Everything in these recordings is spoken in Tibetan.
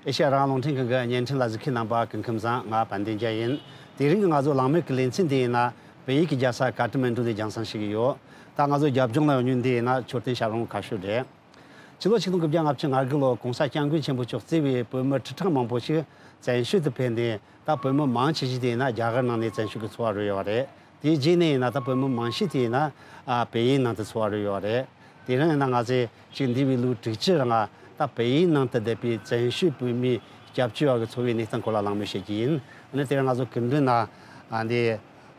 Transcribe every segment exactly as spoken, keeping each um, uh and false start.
ཨེ་ཤ་ཡ་རང་དབང་རླུང་འཕྲིན་ཁང་གི་བརྙན་འཕྲིན་ལ་གཟིགས་མཁན་རྣམ་པ་སྐུ་ཁམས་བཟང་། ང་དཔལ་ལྡན་རྒྱལ་ཡིན། དེ་རིང་གི་ང་ཚོ་གླེང་མོལ་གྱི་ལེ་ཚན་དེ་ཡིན་ན་བལ་ཡུལ་གྱི་རྒྱལ་ས་ཀ་ཏ་མན་གྲུ་ནས་རྒྱང་སྲིང་ཞུ་གི་ཡོད། ད་ང་ཚོ་རྒྱབ་ལྗོངས་ལ་ཡོང་མྱོང་འདི་ཡིན་ན་མཆོད་རྟེན་ཞབས་རིམ་ཁ་ཤོར་རེད། ཕྱི་ལོ་ཆིག་སྟོང་དགུ་བརྒྱ་ལྔ་བཅུ་ང་དགུ་ལོ་གོང་ས་སྐྱབས་མགོན་ཆེན་པོ་མཆོག་གཙོས་པའི་བོད་མི་ཁྲི་ཕྲག་མང་པོ་ཞིག་བཙན་བྱོལ་དུ་ཕེབས་ནས། ད་བོད་མི་མང་ཆེ་ཤོས་དེ་ཡིན་ན་རྒྱ་གར་ནང་ནས་བཙན་བྱོལ་གྱི་འཚོ་བ་རོལ་ཡོད་རེད། དེའི་རྗེས་ནས་ཡིན་ན་ད་བོད་མི་མང་ཤོས་དེ་ཡིན་ན་ཨ་བལ་ཡུལ་ནང་དུ་འཚོ་བ་རོལ་ཡོད་རེད། དེ་རིང་ཡིན་ན་ང་ཚོས་ཅིག་འདས་པའི་ལོ་དྲུག་ཅུ་རིང་ད་བལ་ཡུལ་ནང་དུ་བསྡད་པའི་བཙན་བྱོལ་བོད་མིའི་སྐྱབས་བཅོལ་བ་གི་འཚོ་བའི་གནས་སྟངས་སྐོར་ལ་གླེང་མོལ་བྱེད་ཀྱི་ཡིན། ཨ་ནི་དེ་རིང་ང་ཚོ་སྐུ་མགྲོན་ན་ཨ་འདི་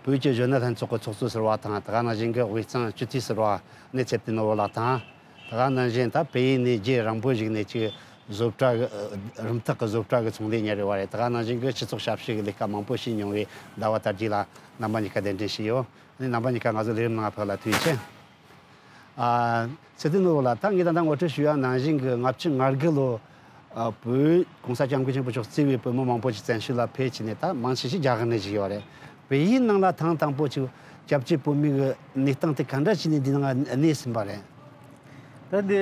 བོད་ཀྱི་གཞོན་ནུ་ལྷན་ཚོགས་ཀྱི་ཚོགས་གཙོ་ཟུར་པ་དང་། དེ་ག་ནང་བཞིན་གྱི་དབུས་གཙང་སྤྱི་འཐུས་ཟུར་པ་ནས་ཚེ་བརྟན་ནོར་བུ་ལགས་དང་། དེ་ག་ནང་བཞིན་ད་བལ་ཡུལ་ནས་རྒྱུན་རིང་པོ་ཞིག་ནས་ཅིག་བཟོ་གྲྭ་གི་རིམ་ཐག་གི་བཟོ་གྲྭ་གི་ཚོང་ལས་གཉེར་བ་རེད། དེ་ག་ནང་བཞིན་གྱི་སྤྱི་ཚོགས་ཞབས་ཞུ་གི་ལས་ཀ་མང་པོ་བྱས་མྱོང་བའི་ཟླ་བ་དར་རྒྱས་ལགས་རྣམ་པ་གཉིས་ཀ་གདན་འདྲེན་ཞུས་ཡོད། ཨ་ནི་རྣམ་པ་གཉིས་ཀ་ང་ཚོ་ལས་རིམ་ནང་ཕེབས་ལ་ཐུགས་རྗེ་ཆེ། ཨ། ཚེ་བརྟན་ནོར་བུ་ལགས། ད་ངས་ད་ལྟ་ངོ་སྤྲོད་ཞུ་ཡ་ནང་བཞིན་གྱི་ལྔ་བཅུ་ང་དགུ་ལོ་ཨ་བོད་གོང་ས་སྐྱབས་མགོན་ཆེན་པོ་མཆོག་གཙོས་པའི་བོད་མི་མང་པོ་ཞིག་བཙན་བྱོལ་ལ་ཕེབས་ཕྱིན་ནས། ད་མང་ཆེ་ཤོས་རྒྱ་གར་ནས་བཞུགས་ཡོད་རེད། བལ་ཡུལ་ནང་ལ་ཐེངས་དང་པོ་ཅིག་སྐྱབས་བཅོལ་བོད་མི་གི་གནས་སྟངས་དེ་ག་འདྲ་བྱས་ནས་འདི་ནང་གནས་ཟིན་པ་རེད། ད་འདི་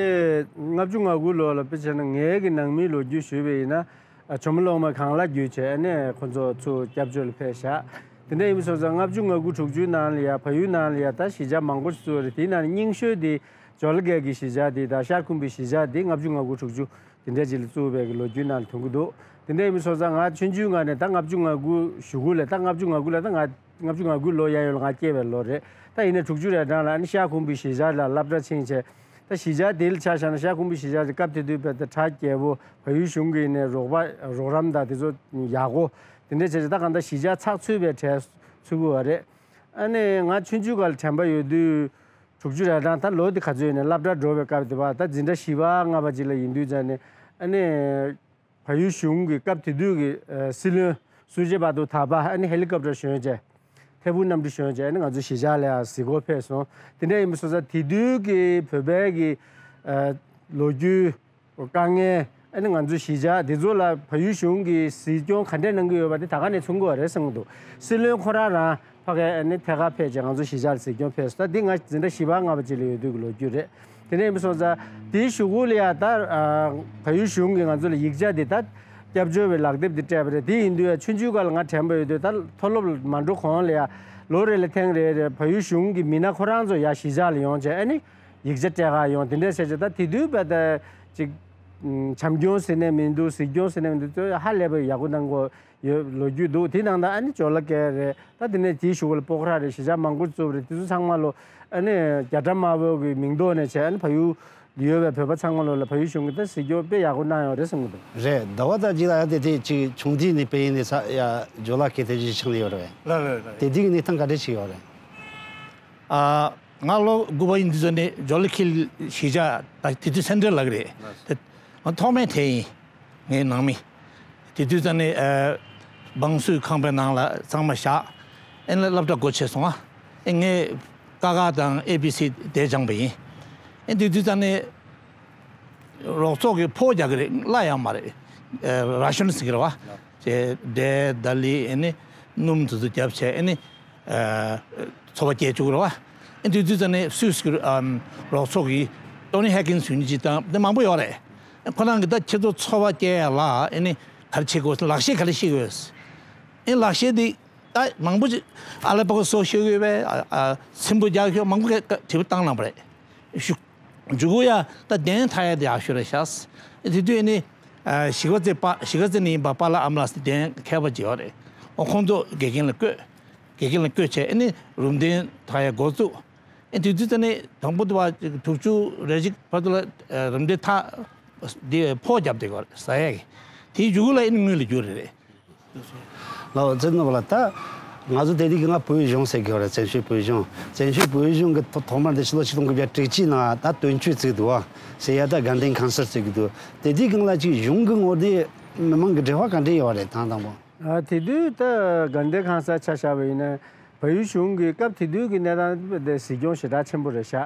ལྔ་བཅུ་ང་དགུ་ལོ་ལ་དཔེ་བྱས་ན་ངའི་གི་ནང་མིའི་ལོ་རྒྱུས་ཞུས་པ་ཡིན་ན། ཨ། ཇོ་མོ་གླང་མ་གངས་ལ་བརྒྱུད་བྱས་ཨ་ནི་ཁོ་ཚོ་ཚུར་སྐྱབས་བཅོལ་ལ་ཕེབས་ཤག་དེ་འདྲ་ཡིན་པ་སོང་ཙང་ལྔ་བཅུ་ང་དགུ་དྲུག་ཅུའི་ནང་ལ་ཡ་ཕ་ཡུལ་ནང་ལ་ཡ་ད་གཞིས་ཆགས་མང་པོ་ཞིག་བཙུགས་རེད། དེའི་ནང་ནས་རྙིང་ཤོས་དེ་ཇོ་ལ་སྒར་གྱི་གཞིས་ཆགས་དེ་དང་ཤར་ཁུམ་བུའི་གཞིས་ཆགས་དེ་ལྔ་བཅུ་ང་དགུ་དྲུག་ཅུ་དེ་འདྲ་ཅིག་ལ་བཙུགས་པའི་གི་ལོ་རྒྱུས་ནང་ལ་ཐོན་གྱི་འདུག་དེ་འདྲ་ཡིན་པ་སོང་ཙང་ང་ཆུང་ཆུང་སྒང་ནས་ད་ལྔ་བཅུ་ང་དགུ་གཞུག་གུ་ལ་ད་ལྔ་བཅུ་ང་དགུ་ལ་ད་ང་ལྔ་བཅུ་ང་དགུ་ལོ་ཡར་ཡོང་ལ་ང་སྐྱེས་པའི་ལོ་རེད། ད་ཡིན་ན་དྲུག་ཅུ་རེ་གྲངས་ལ་ཨ་ནི་ཤར་ཁུམ་བུའི་གཞིས་ཆགས་ལ་སློབ་གྲྭ་ཕྱིན་བྱས། ད་གཞིས་ཆགས་དེ་ལ་ཆ་བཞག་ན་ཤར་ཁུམ་བུའི་གཞིས་ཆགས་དེ་སྐབས་དེ་དུས་བལ་ད་གྲ་རྒྱས་པོ། ཕ་ཡུལ་གཞུང་གི་ནས་རོགས་པ་རོགས་རམ་དང་དེ་ཚོ་ཡག་པོ། དེ་འདྲ་བྱས་བྱས་ད་གང་ལྟར་གཞིས་ཆགས་ཚགས་ཚུད་པའི་གྲས་ཚུད་ཀྱི་ཡོད་རེད། ཨ་ནི་ང་ཆུང་ཆུང་སྒང་ལ་དྲན་པ་ཡོད་དུས། དྲུག་ཅུ་རེ་གྲངས་ད་ལོ་དེ་ག་ཚོད་ཡིན་ནའི་སློབ་གྲྭ་འགྲོ་བའི་སྐབས་དེ་བ་ད་འཛིན་གྲྭ་བཞི་པ་ལྔ་པ་ཅིག་ལ་ཡིན་དུས་ཙང་ནས་ཨ་ནི། བལ་ཡུལ་གཞུང་གི་སྐབས་དེ་དུས་ཀྱི་ཨ་སྲིད་བློན་སུར་ཇེ་བ་དུ་ཐ་པ་ཨ་ནི་ཧེ་ལི་ཀོབ་ཊར་ཞོན་བྱས། ཐད་འཕུར་གནམ་གྲུ་ཞོན་བྱས་ཨ་ནི་ང་ཚོ་གཞིས་ཆགས་ལ་ཡང་གཟིགས་སྐོར་ཕེབས་སོང་། དེ་འདྲ་ཡིན་པ་སོང་ཙང་དེ་དུས་ཀྱི་བོད་པའི་གི་ཨ་ལོ་རྒྱུས། དཀའ་ངལ། ཨ་ནི་ང་ཚོ་གཞིས་ཆགས་འདི་ཚོ་ལ་བལ་ཡུལ་གཞུང་གིས་གཟིགས་སྐྱོང་ག་འདྲས་གནང་གི་ཡོད་པ་དེ་ད་ག་ནས་མཚོན་གྱི་ཡོད་རེད་བསམ་གྱི་འདུག་སྲིད་བློན་ཁོ་རང་རང་ཕ་གིར་ཨ་ནི་ཐད་ཀར་ཕེབས་བྱས་ང་ཚོ་གཞིས་ཆགས་ལ་གཟིགས་སྐྱོང་ཕེབས་སོང་། ད་འདི་ང་འཛིན་གྲྭ་བཞི་པ་ལྔ་པ་ཅིག་ལ་ཡོད་དུས་ཀྱི་ལོ་རྒྱུས་རེད། དེ་ནས་ཡིན་པ་སོང་ཙང་དེའི་གཞུག་གུ་ལ་ཡང་ད་ཨ་བལ་ཡུལ་གཞུང་གིས་ང་ཚོ་ལ་ཡིག་ཆ་འདི་ད་སྐྱབས་བཅོལ་བའི་ལག་དེབ་འདི་སྤྲད་པ་རེད། དེ་ཡིན་དུས་ཡང་ཆུང་ཆུང་སྒང་ལ་ང་དྲན་པ་ཡོད་དུས་ད་མཐོ་སློབ་ལ་མ་འགྲོ་གོང་ལ་ཡང་ལོ་རེ་ལ་ཐེངས་རེ་རེ་བལ་ཡུལ་གཞུང་གི་མི་སྣ་ཁོ་རང་ཚོ་ཡར་གཞིས་ཆགས་ལ་ཡོང་བྱས་ཨ་ནི། ཡིག་ཆ་སྤྲད་ག་ཡོང་དེ་འདྲ་བྱས་བྱས་ད་དེ་དུས་བལ་ད་ཅིག་བྱམས་སྐྱོང་ཟེར་ནས་མི་འདུག་གཟིགས་སྐྱོང་ཟེར་ནས་མི་འདུག་ཧ་ལས་པའི་ཡག་པོ་གནང་གི་ཡོད་ལོ་རྒྱུས་འདུག་དེ་ནང་ད་ཨ་ནི་ཇོ་ལ་སྒར་རེད། ད་དེ་ནས་དེའི་གཞུག་ལ་སྤོ་ཁ་ར་རེད། གཞིས་ཆགས་མང་པོ་བཙུགས་པ་རེད། དེ་ཚོ་ཚང་མ་ལོ་ཨ་ནི་རྒྱ་གྲམ་དམར་པོ་གི་མིང་ཐོག་ནས་བྱས་ཨ་ནི་བལ་ཡུལ་ཡོད་པའི་བོད་པ་ཚང་མ་ལོ་ལ་བལ་ཡུལ་གཞུང་གིས་ད་གཟིགས་སྐྱོང་དཔེ་ཡག་པོ་གནང་ཡོད་རེད་བསམ་གྱི་འདུག་རེད། ཟླ་བ་དང་གཅིག་ལ་ཡ་དེ་དེ་ཅིག་ཆུང་དུས་ནས་དཔེ་ཡིན་ནས་ས་ཡ་ཇོ་ལ་སྒར་དེ་བཞིན་ཆགས་ནས་ཡོད་རེད། ལ་ལ་ལ། དེ་དུས་ཀྱི་གནས་སྟངས་ག་འདྲ་ཞིག་ཡོད་རེད། ཨ། ང་ལོ་དགུ་པ་ཡིན་དུས་ཙ་ནས་ཇོ་ལ་སྒར་གཞིས་ཆགས་ད་དེ་དུས་སེན་ཊར་ལབ་ཀྱི་རེད། དེ་ང་ཐོག་མའི་དེ་ཡིན། ངའི་ནང་མི། དེ་དུས་ཙ་ནས་ཨ་བང་སོའི་ཁང་པའི་ནང་ལ་གཙང་མ་བཞག་ཨེ་ནས་སློབ་གྲྭ་སྒོ་ཕྱེ་སོང་ཨ། ཨེ་ངས་ཀ་ཁ་དང་ཨེ་བི་སི་དེ་སྦྱངས་པ་ཡིན། ཨེ་དེ་དུས་ཙ་ནས་རོགས་ཚོགས་ཀྱིས་ཕོགས་རྒྱག་གི་རེད། གླ་ཡང་མ་རེད། ཨ་ར་ཤོན་ཟེར་གྱི་རེད་བ། ཅེ་འབྲས་དཱ་ལི་ཨེ་ནས་སྣུམ་དེ་ཚོ་བརྒྱབ་བྱས་ཨེ་ནས། ཨ་འཚོ་བ་སྐྱེལ་བཅུག་རེད་བ། ཨེ་དུས་དུས་ཙ་ནས་སུད་སི་གི་ཨམ་རོགས་ཚོགས་ཀྱི་ཏོ་ནི་ཧེ་ཀིན་ཟེར་མཁན་ཅིག་དང་དེ་མང་པོ་ཡོད་རེད། ཨེ་ཁོ་རང་གིས་ད་ཁྱེད་ཚོ་འཚོ་བ་སྐྱེལ་ཡ་ལ་ཨེ་ནི་ག་རེ་བྱེད་དགོས་ལག་ཤེས་ག་རེ་ཤེས་དགོས། ཨེ་ལག་ཤེས་དེ་ད་མང་པོ་ཅིག་ཨ་ལ་པ་ཀོ་སོ་ཤེས་དགོས་པས། ཨ་ཨ་སྲིན་པོ་རྒྱག་ཤོག་མང་པོ་ག་ག་དྲི་བ་བཏང་གནང་བ་རེད། ཞུ་མཇུག་གུ་ཡ་ད་གདན་ཐ་ཡ་དེ་ཡག་ཤོས་རེད་ཤག་དེ་དུས་ཨེ་ནི་ཨ་གཞིས་ཀ་རྩེ་པ་གཞིས་ཀ་རྩེ་ནས་ཡིན་པ་པཱ་ལགས་ཨ་མ་ལགས་ཟེར་གདན་མཁས་པ་ཅིག་ཡོད་རེད། ཨོ་ཁོང་ཚོ་དགེ་རྒན་ལ་བསྐོས། དགེ་རྒན་ལ་བསྐོས་བྱས་ཨེ་ནི་རུམ་གདན་ཐ་ཡ་འགོ་བཙུགས། ཨེ་དུས་དུས་ཙ་ནས་དང་པོ་དུ་བ་དྲུག་ཅུ་རེ་གཅིག་བར་དུ་ལ་ཨ་རུམ་གདན་ཐ་དེ་ཕོགས་བརྒྱབ་བསྡད་ཀྱི་ཡོད་རེད་ཟ་ཡ་གི། དེའི་མཇུག་གུ་ལ་ཨེ་ནི་དངུལ་ལ་བསྒྱུར་རེད་རེད། ལགས་ཚེ་ནོར་བུ་ལགས། ད་ང་ཚོ་དེ་དུས་ཀྱི་ང་བོད་གཞུང་ཟེར་གྱི་ཡོད་རེད། བཙན་བྱོལ་བོད་གཞུང་། བཙན་བྱོལ་བོད་གཞུང་གི་ཐོག་ཐོག་མར་དེ་ཕྱི་ལོ་ཆིག་སྟོང་དགུ་བརྒྱ་དྲུག་ཅུའི་ནང་ད་དོན་གཅོད་བཙུགས་འདུག་བ་ཟེར་ཡ། ད་དགའ་ལྡན་གང་སར་བཙུགས་ཀྱི་འདུག་དེ་དུས་སྒང་ལ་ཅིག་གཞུང་གི་ངོ་དེ་མི་མང་གི་འབྲེལ་བ་ག་འདྲས་ཡོད་རེད་དང་དང་པོ། ཨ་དེ་དུས་ད་དགའ་ལྡན་གང་སར་ཆ་བཞག་པ་ཡིན་ན་བལ་ཡུལ་གཞུང་གི་སྐབས་དེ་དུས་ཀྱི་གནས་སྟངས་དེ་གཟིགས་སྐྱོང་ཞེ་དྲག་ཆེན་པོ་རེད་ཤག་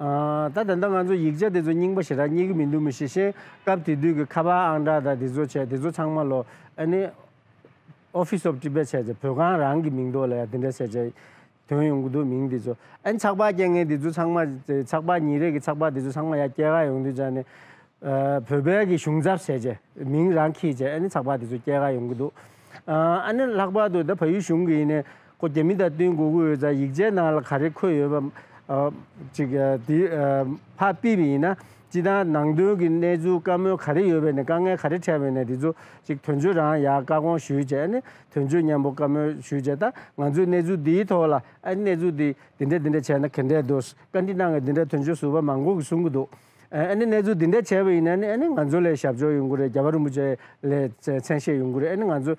ཨ་ད་ད་ལྟ་ང་ཚོ་ཡིག་ཆ་དེ་ཚོ་རྙིང་པ་ཞེ་དྲག་རྙེད་ཀྱི་མི་འདུག་མི་ཤེས། གཞན་སྐབས་དེ་དུས་ཀྱི་ཁ་པར་ཨང་གྲངས་དང་དེ་ཚོ་བྱས་དེ་ཚོ་ཚང་མ་ལོ་ཨ་ནི། Office of Tibet བྱས་ཏེ་བོད་ཁང་རང་གི་མིང་ཐོག་ལ་ཡང་དེ་འདྲ་བྱས་བྱས་ཐོན་ཡོང་གི་འདུག་མིང་འདི་ཚོ། ཨ་ནི་ཚགས་པར་སྐྱེལ་མཁན་འདི་ཚོ་ཚང་མ་ཚགས་པར་ཉིན་རེ་གི་ཚགས་པར་འདི་ཚོ་ཚང་མ་ཡར་སྐྱེལ་ག་ཡོང་དུས་ཙང་ནས་ ཨ་བོད་པའི་གི་གཞུང་ཚབ་བྱས་བྱས་མིང་རང་འཁྱེར་བྱས་ཨ་ནི་ཚགས་པར་དེ་ཚོ་སྐྱེལ་ག་ཡོང་གི་འདུག་ཨ་ཨ་ནི་ལྷག་པར་དུ་ད་བལ་ཡུལ་གཞུང་གི་ཡིན་ནའི་ཁོ་རྒྱ་མི་དང་བསྟུན་དགོས་ཀྱི་ཡོད་ཙང་ཡིག་ཆའི་ནང་ལ་ག་རེ་འཁོད་ཡོད་པ་ཨ་ཅིག་ཨ་དེ་ཨ་ཕར་ཕུད་པ་ཡིན་ན། སྤྱིར་བཏང་ནང་དོན་གྱི་གནས་ཚུལ་བཀའ་མོལ་ག་རེ་ཡོད་པ་ཡིན་ནའི་དཀའ་ངལ་ག་རེ་འཕྲད་པ་ཡིན་ནའི་དེ་ཚོ་ཅིག་དོན་གཅོད་རང་ཡར་བཀའ་དགོངས་ཞུས་བྱས་ཨ་ནི་དོན་གཅོད་མཉམ་པོ་བཀའ་མོལ་ཞུས་བྱས། ད་ང་ཚོས་གནས་ཚུལ་འདིའི་ཐོག་ལ་ཨ་ནི་གནས་ཚུལ་འདི་འདི་འདྲ་འདི་འདྲ་བྱས་ན་ག་འདྲས་འདུག་བཀའ་འདྲི་གནང་གི་འདི་འདྲ་དོན་གཅོད་ཟུར་པ་མང་པོ་གིས་གསུང་གི་འདུག་ཨ་ནི་གནས་ཚུལ་འདི་འདྲ་བྱས་པ་ཡིན་ན་ནི་ཨ་ནི་ང་ཚོ་ལ་ཞབས་ཕྱོགས་ཡོང་གི་རེད། རྒྱལ་བ་རིན་པོ་ཆེ་ལ་མཚན་ཤས་ཡོང་གི་རེད། ཨ་ནི་ང་ཚོ་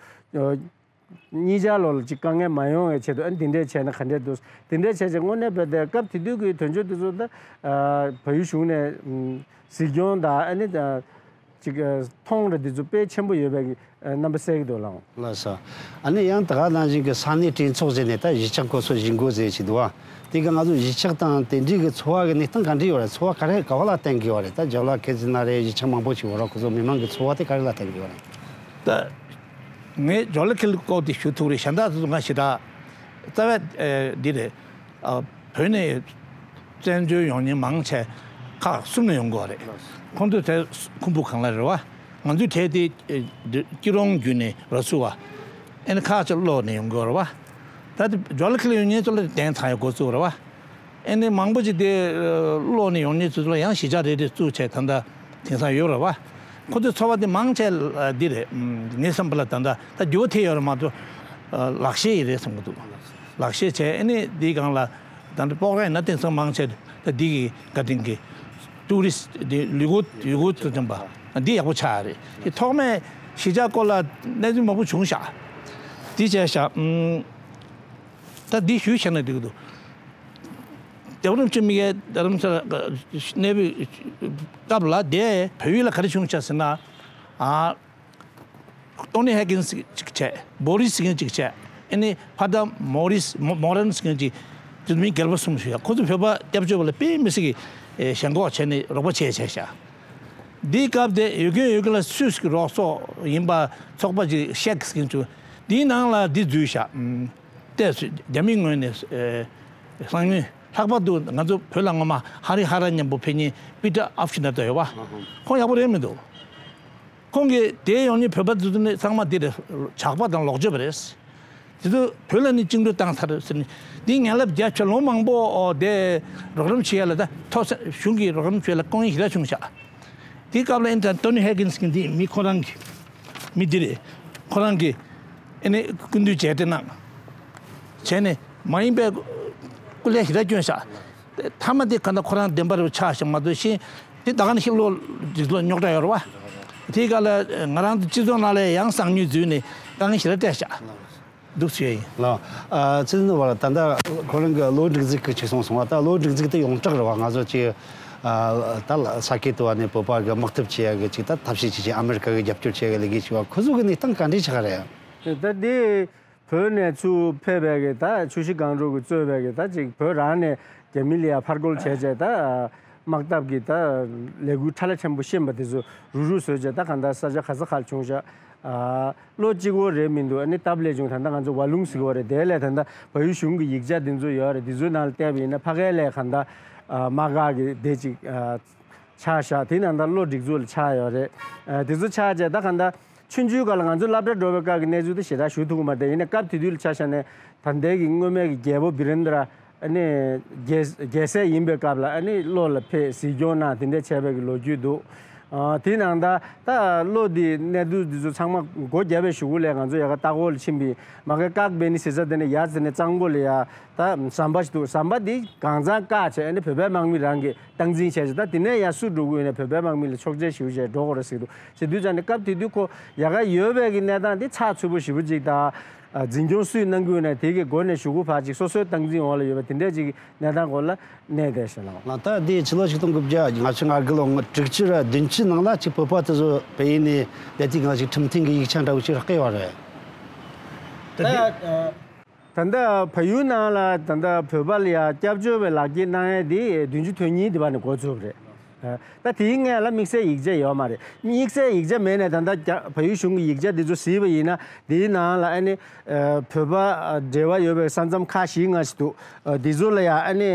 གཉིས་ཆར་ལོག་ལ་ཅིག་དཀའ་ངལ་མ་ཡོང་བའི་ཆེད་དུ་ཨ་ནི་འདི་འདྲས་བྱས་ན་ག་འདྲས་འདུག་འདི་འདྲས་བྱས་རྗེས་དངོས་གནས་བོད་དེ་སྐབས་དེ་དུས་ཀྱི་དོན་གཅོད་དེ་ཚོ་ད་ཨ་བལ་ཡུལ་གཞུང་ནས་ཨམ་གཟིགས་སྐྱོང་དང་ཨ་ནི་ད་ཅིག་ཨ་མཐོང་རེ་དེ་ཚོ་དཔེ་ཆེན་པོ་ཡོད་པའི་ཨ་རྣམ་པ་གསལ་གྱི་འདུག་ལགས། ལགས་སོ། ཨ་ནི་ཡང་ད་ག་ནང་བཞིན་གྱི་ས་གནས་གྲོས་ཚོགས་ཟེར་ནས་ད་གཞིས་ཆགས་སྐོར་ཚོ་ཞུ་འགོ་ཟེར་ཞིག་འདུག་ཨ། དེ་ག་ང་ཚོ་གཞིས་ཆགས་དང་དེ་འདྲའི་གི་འཚོ་བ་གི་གནས་སྟངས་ག་འདྲ་ཡོད་རེད། འཚོ་བ་ག་རེ་ག་བ་ལ་བརྟེན་གྱི་ཡོད་རེད། ད་ཇོ་ལགས་ཁེ་ཛི་ན་རེ་གཞིས་ཆགས་མང་པོ་ཞིག་ཡོད་རེད། ཁོ་ཚོ་མི་མང་གི་འཚོ་བ་དེ་ག་རེ་ལ་བརྟེན་གྱི་ཡོད་རེད། ད་ངས་ཇོ་ལགས་ཁེ་ལ་སྐོར་དེ་ཞུ་ཐུབ་རེད། གཞན་དག་ཚོ་ང་ཞེ་དྲག་རྩ་བའི་ཨེ་འདི་རེད། ཨ་བོད་ནས་བཙན་བྱོལ་ཡོང་མཁན་མང་ཆེ་ཁག་གསུམ་ནས་ཡོང་གི་ཡོད་རེད། ཁོང་ཚོ་དེ་ཁུམ་བུ་གངས་ལ་རེད་བ། ང་ཚོའི་གྲས་དེ་ཨེ་སྐྱིད་རོང་བརྒྱུད་ནས་ར་ཟུར་བ། ཨེ་ནི་ཁག་ཅིག་གློ་ནས་ཡོང་གི་ཡོད་རེད་བ། ད་དེ་ཇོ་ལགས་ཁེ་ལ་ཡོང་མཁན་ཚོ་ལ་གདན་ཚ་ཡག་འགོ་བཙུགས་རེད་བ། ཨེ་ནི་མང་པོ་ཅིག་དེ་ཨ་གློ་ནས་ཡོང་མཁན་ཚོ་ལ་ཡང་གཞིས་ཆགས་རེ་རེ་བཙུགས་བྱས་ད་ལྟ་དེང་སང་ཡོད་རེད་བ། ཁོ་ཚོའི་འཚོ་བ་དེ་མང་ཆེ་ཨ་འདི་རེད། ཨམ་ངའི་བསམ་པ་ལ་ད་ལྟ་ད་འགྱུར་བ་ཐེབས་ཡོད་རེད་མ་གཏོགས་ཨ་ལག་ཤེས་ཡི་རེད་བསམ་གྱི་འདུག་ལག་ཤེས་བྱས་ཨེ་ནི་འདིའི་སྒང་ལ་ད་ལྟ་སྤོག་ར་ཡིན་ན་དེང་སང་མང་ཆེ་ད་འདི་གི་བཀའ་དྲིན་གྱིས་ཏུ་རི་སི་འདི་ལུས་འགོ་ལུས་འགོ་ཚུགས་ཙམ་པ་འདི་ཡག་པོ་ཆགས་རེད། དེ་ཐོག་མའི་གཞིས་ཆགས་སྐོར་ལ་གནས་ཚུལ་མང་པོ་བྱུང་ཤག་འདི་བྱས་ཤག་ཨམ། ད་འདི་ཞུས་བྱས་ན་འགྲིག་གི་འདུག་རྒྱལ་བ་རིན་པོ་ཆེ་དམིགས་བསལ་རྡ་རམ་ས་ལ་གནས་པའི་སྐབས་ལ་དེ་བལ་ཡུལ་ལ་ག་རེ་བྱུང་བྱས་ཟེར་ན། ཨ་ཏོ་ནི་ཧེ་གིན་ཟེར་གཅིག་བྱས། བོ་རིས་ཟེར་མཁན་གཅིག་བྱས། ཨ་ནི་ཕ་ད་མོ་རིས་མོ་མོ་རན་ཟེར་མཁན་གཅིག་དེ་མི་རྒྱལ་པོ་གསུམ་ཞུ་ཡ། ཁོ་ཚོ་བོད་པ་སྐྱབས་བཅོལ་བ་ལ་དཔེ་མི་སྲིད་ཀྱི་ཨེ་ཞེན་ཁོག་བྱས་ནས་རོགས་པ་བྱས་བྱས་ཤག་འདིའི་སྐབས་དེ་ཡོད་མཁན་ཡོད་མཁན་ལ་སུད་སི་གི་རོགས་ཚོགས་ཡིན་པ་ཚོགས་པ་ཅིག་ཤེག་ཟེར་མཁན་བྱུང་། དེའི་ནང་ལ་འདི་འཛུལ་ཤག་ཨམ། ཏེ་རྒྱ་མིའི་ངོས་ནས་ཨེ་གསང་མྱུལ། ལྷག་པར་དུ་ང་ཚོ་བོད་ལ་སྔོན་མ་ཧ་རི་ཧ་ར་མཉམ་པོ་ཕེབས་མཁན་པི་ཏྲ་ཨབ་ཤི་ན་ཏོ་ཡོད་པ། ཁོང་ཡག་པོ་རེད་མི་འདུག་ཁོང་གིས་དེ་ཡོང་མཁན་བོད་པ་ཚོ་ནི་ཚང་མ་འདི་རེད། ཇག་པ་དང་ལོག་སྤྱོད་པ་རེད། དེ་ཚོ་བོད་ལ་ནི་བཅིངས་འགྲོལ་བཏང་ཚར་ཟེར་ནས་འདི་ངན་ལབ་རྒྱབ་ཆ་ལོ་མང་པོ་དེ་རོགས་རམ་བྱེད་ཡ་ལ་ད་ཐོག་གཞུང་གིས་རོགས་རམ་བྱེད་ཡ་ལ་སྐུ་ངལ་ཞེ་དྲག་བྱུང་ཤག་དེའི་སྐབས་ལ་ཨེ་ད་ཏོ་ནི་ཧེ་གིན་སི་གི་འདི་མི་ཁོ་རང་གི་མི་འདི་རེད། ཁོ་རང་གི་ཨེ་ནི་སྐུ་མདུན་མཇལ་འཕྲད་གནང་བྱས་ནས་མ་ཡིན་པའི་སྐུ་ལས་ཞེ་དྲག་བསྐྱོན་ཤག་མཐའ་མ་དེ་ག་ད་ཁོ་རང་བདེན་པ་རེད་ཆགས་ཤག་མ་གཏོགས་ཤིང་དེ་ད་ག་ནས་ཤིག་བློ་འགྲིག་བློ་རྙོག་དྲ་ཡོད་རེད་བ། དེའི་སྐབས་ལ་ང་རང་ཚོ་སྤྱི་ཚོགས་ནང་ལ་ཡང་གསང་མྱུལ་འཛུལ་ནས་དཀའ་ངལ་ཞེ་དྲག་སྤྲད་ཤག་འདུག་ཟེར་ཡ་ཡིན། ལགས། ཨ་ཚེ་རིང་བར་ད་ལྟ་ཁོ་རང་གི་བློ་འགྲིག་འཛུགས་ཀྱི་ཅིག་གསུངས་སོང་བ། ད་བློ་འགྲིག་འཛུགས་དེ་ཡོངས་གྲགས་རེད་བ། ང་ཚོ་ཅིག་ཨ་ད་ལ་ས་ཁུལ་དུ་བ་ནས་བོད་པ་གི་དམག་འཐབ་བྱེད་ཡ་གི་ཅིག་ད་ཐབས་ཤེས་ཅིག་ཅིག་ཨ་མི་རི་ཀ་གི་རྒྱབ་སྐྱོར་བྱེད་ཡ་གི་ལས་འགུལ་ཞིག་བ། ཁོ་ཚོ་གི་གནས་སྟངས་ག་འདྲས་ཆགས་རེད། ད་དེ་བོད་ནས་ཚུར་ཕེབས་པའི་གི་ད་ཆུ་བཞི་སྒང་དྲུག་གི་གཙོས་པའི་གི་ད་ཅིག་བོད་རང་ནས་རྒྱ་མི་ལ་ཡ་ཕར་རྒོལ་བྱས་བྱས་ད་དམག་འཐབ་ཀྱི་ད་ལས་འགུལ་ཁྲ་ལ་ཆེན་པོ་ཤེས་པ་དེ་ཚོ་རུག་རུག་བཟོས་བྱས་ད་གང་ལྟར་ས་ཆ་ག་ས་ག་ལ་བྱུང་ཤག་ཨ་བློ་གཅིག་པོ་རེད་མི་འདུག་ཨ་ནི་སྟབས་ལེགས་བྱུང་། ད་ལྟ་ང་ཚོ་ཝ་ལུང་ཟེར་གི་ཡོད་རེད། དེ་ལས་ད་ལྟ་བལ་ཡུལ་གཞུང་གི་ཡིག་ཆ་འདི་ཚོ་ཡོད་རེད། འདི་ཚོའི་ནང་ལ་བལྟས་པ་ཡིན་ན་ཕ་གའི་ལས་གང་ལྟར་ཨ་དམག་སྒར་གྱི་སྡེ་གཅིག་ཨ་ཆགས་ཤག་དེ་ནང་ལྟར་བློ་སྒྲིག་འཛུགས་ལ་ཆགས་ཡོད་རེད། ཨ་དེ་ཚོ་ཆགས་བྱས་ད་གང་ལྟར་ཆུང་ཆུང་སྒང་ལ་ང་ཚོ་སློབ་གྲྭ་འགྲོ་བའི་སྐབས་ཀྱི་གནས་ཚུལ་དེ་ཞེ་དྲག་ཞུ་ཐུབ་ཀྱི་མ་རེད། ཡིན་ནའི་སྐབས་དེ་དུས་ལ་ཆ་བཞག་ནས་ད་ལྟའི་གི་སྔོན་མའི་གི་རྒྱལ་པོ་བི་རེན་དྲ་ཨ་ནི་རྒྱལ་རྒྱལ་སྲས་ཡིན་པའི་སྐབས་ལ་ཨ་ནི་བློ་ལ་ཕེབས་གཟིགས་སྐྱོང་གནང་དེ་འདྲ་བྱས་པའི་གི་ལོ་རྒྱུས་འདུག་ཨ་དེ་ནང་ད་ད་བློ་འདི་གནས་ཚུལ་འདི་ཚོ་ཚང་མ་སྒོ་བརྒྱབ་པའི་གཞུག་གུ་ལས་ང་ཚོ་ཡ་ག་ལྟ་སྐོར་ལ་ཕྱིན་པའི་མ་གི་བཀག་པའི་ནི་ཟེར་ས་དེ་ནས་ཡར་ཟེར་ནས་གཙང་པོ་ལ་ཡ་ད་ཟམ་པ་ཞིག་འདུག་ཟམ་པ་འདི་གང་ཚང་བཀག་བྱས་ཨ་ནི་བོད་པའི་དམག་མི་རང་གིས་སྟངས་འཛིན་བྱས་ཤིང་ད་དེ་ནས་ཡང་སུ་འགྲོ་གི་ཡོད་ན་བོད་པའི་དམག་མི་ལ་ཆོག་མཆན་ཞུ་བྱས་འགྲོ་དགོས་རེད་ཟེར་གྱི་འདུག་བྱེད་དུས་ཙང་ནས་སྐབས་དེ་དུས་ཁོ་ཡ་ག་ཡོད་པའི་གི་གནས་སྟངས་དེ་ཚགས་ཚུད་པོ་ཞེ་པོ་ཅིག་དང་། འཛིན་སྐྱོང་སུས་གནང་གི་ཡོད་ན་དེ་གི་སྒོ་ནས་གཞུག་གུ་ཕར་ཅིག་སོ་སོའི་སྟངས་འཛིན་འོག་ལ་ཡོད་པ་དེ་འདྲས་ཅིག་གི་གནས་སྟངས་སྐོར་ལ་གནས་བསྡད་ཤག་ལགས། ལགས། ད་དེ་ཕྱི་ལོ་ཆིག་སྟོང་དགུ་བརྒྱ་ལྔ་བཅུ་ང་དགུ་ལོ་ལྔ་དྲུག་ཅུ་ར་བདུན་ཅུ་ནང་ལ་ཅིག་བོད་པ་དེ་ཚོ་བལ་ཡུལ་ནས་བསྡད་དུས་སྒང་ལ་ཅིག་ཁྲིམས་མཐུན་གྱི་ཡིག་ཆ་འདྲ་བོ་ཅིག་རག་གི་ཡོད་རེད། ད་དེ། ད་ལྟ་བལ་ཡུལ་ནང་ལ་ད་ལྟ་བོད་པ་ལ་ཡ་སྐྱབས་བཅོལ་བའི་ལག་འཁྱེར་གནང་ཡས་དེ་བདུན་ཅུ་དོན་གཉིས་དེ་བར་ནས་འགོ་ཚུགས་པ་རེད། ད་དེའི་སྔོན་ལ་དམིགས་བསལ་ཡིག་ཆ་ཡོད་མ་རེད། དམིགས་བསལ་ཡིག་ཆ་མེད་ནས་ད་ལྟ་རྒྱ་བལ་ཡུལ་གཞུང་གི་ཡིག་ཆ་དེ་ཚོ་གཟིགས་པ་ཡིན་ན་དེའི་ནང་ལ་ཨ་ནི་བོད་པ་འབྲེལ་བ་ཡོད་པའི་ས་མཚམས་ཁག་བཞི་ལྔ་ཞིག་འདུག་དེ་ཚོ་ལ་ཡ་ཨ་ནི་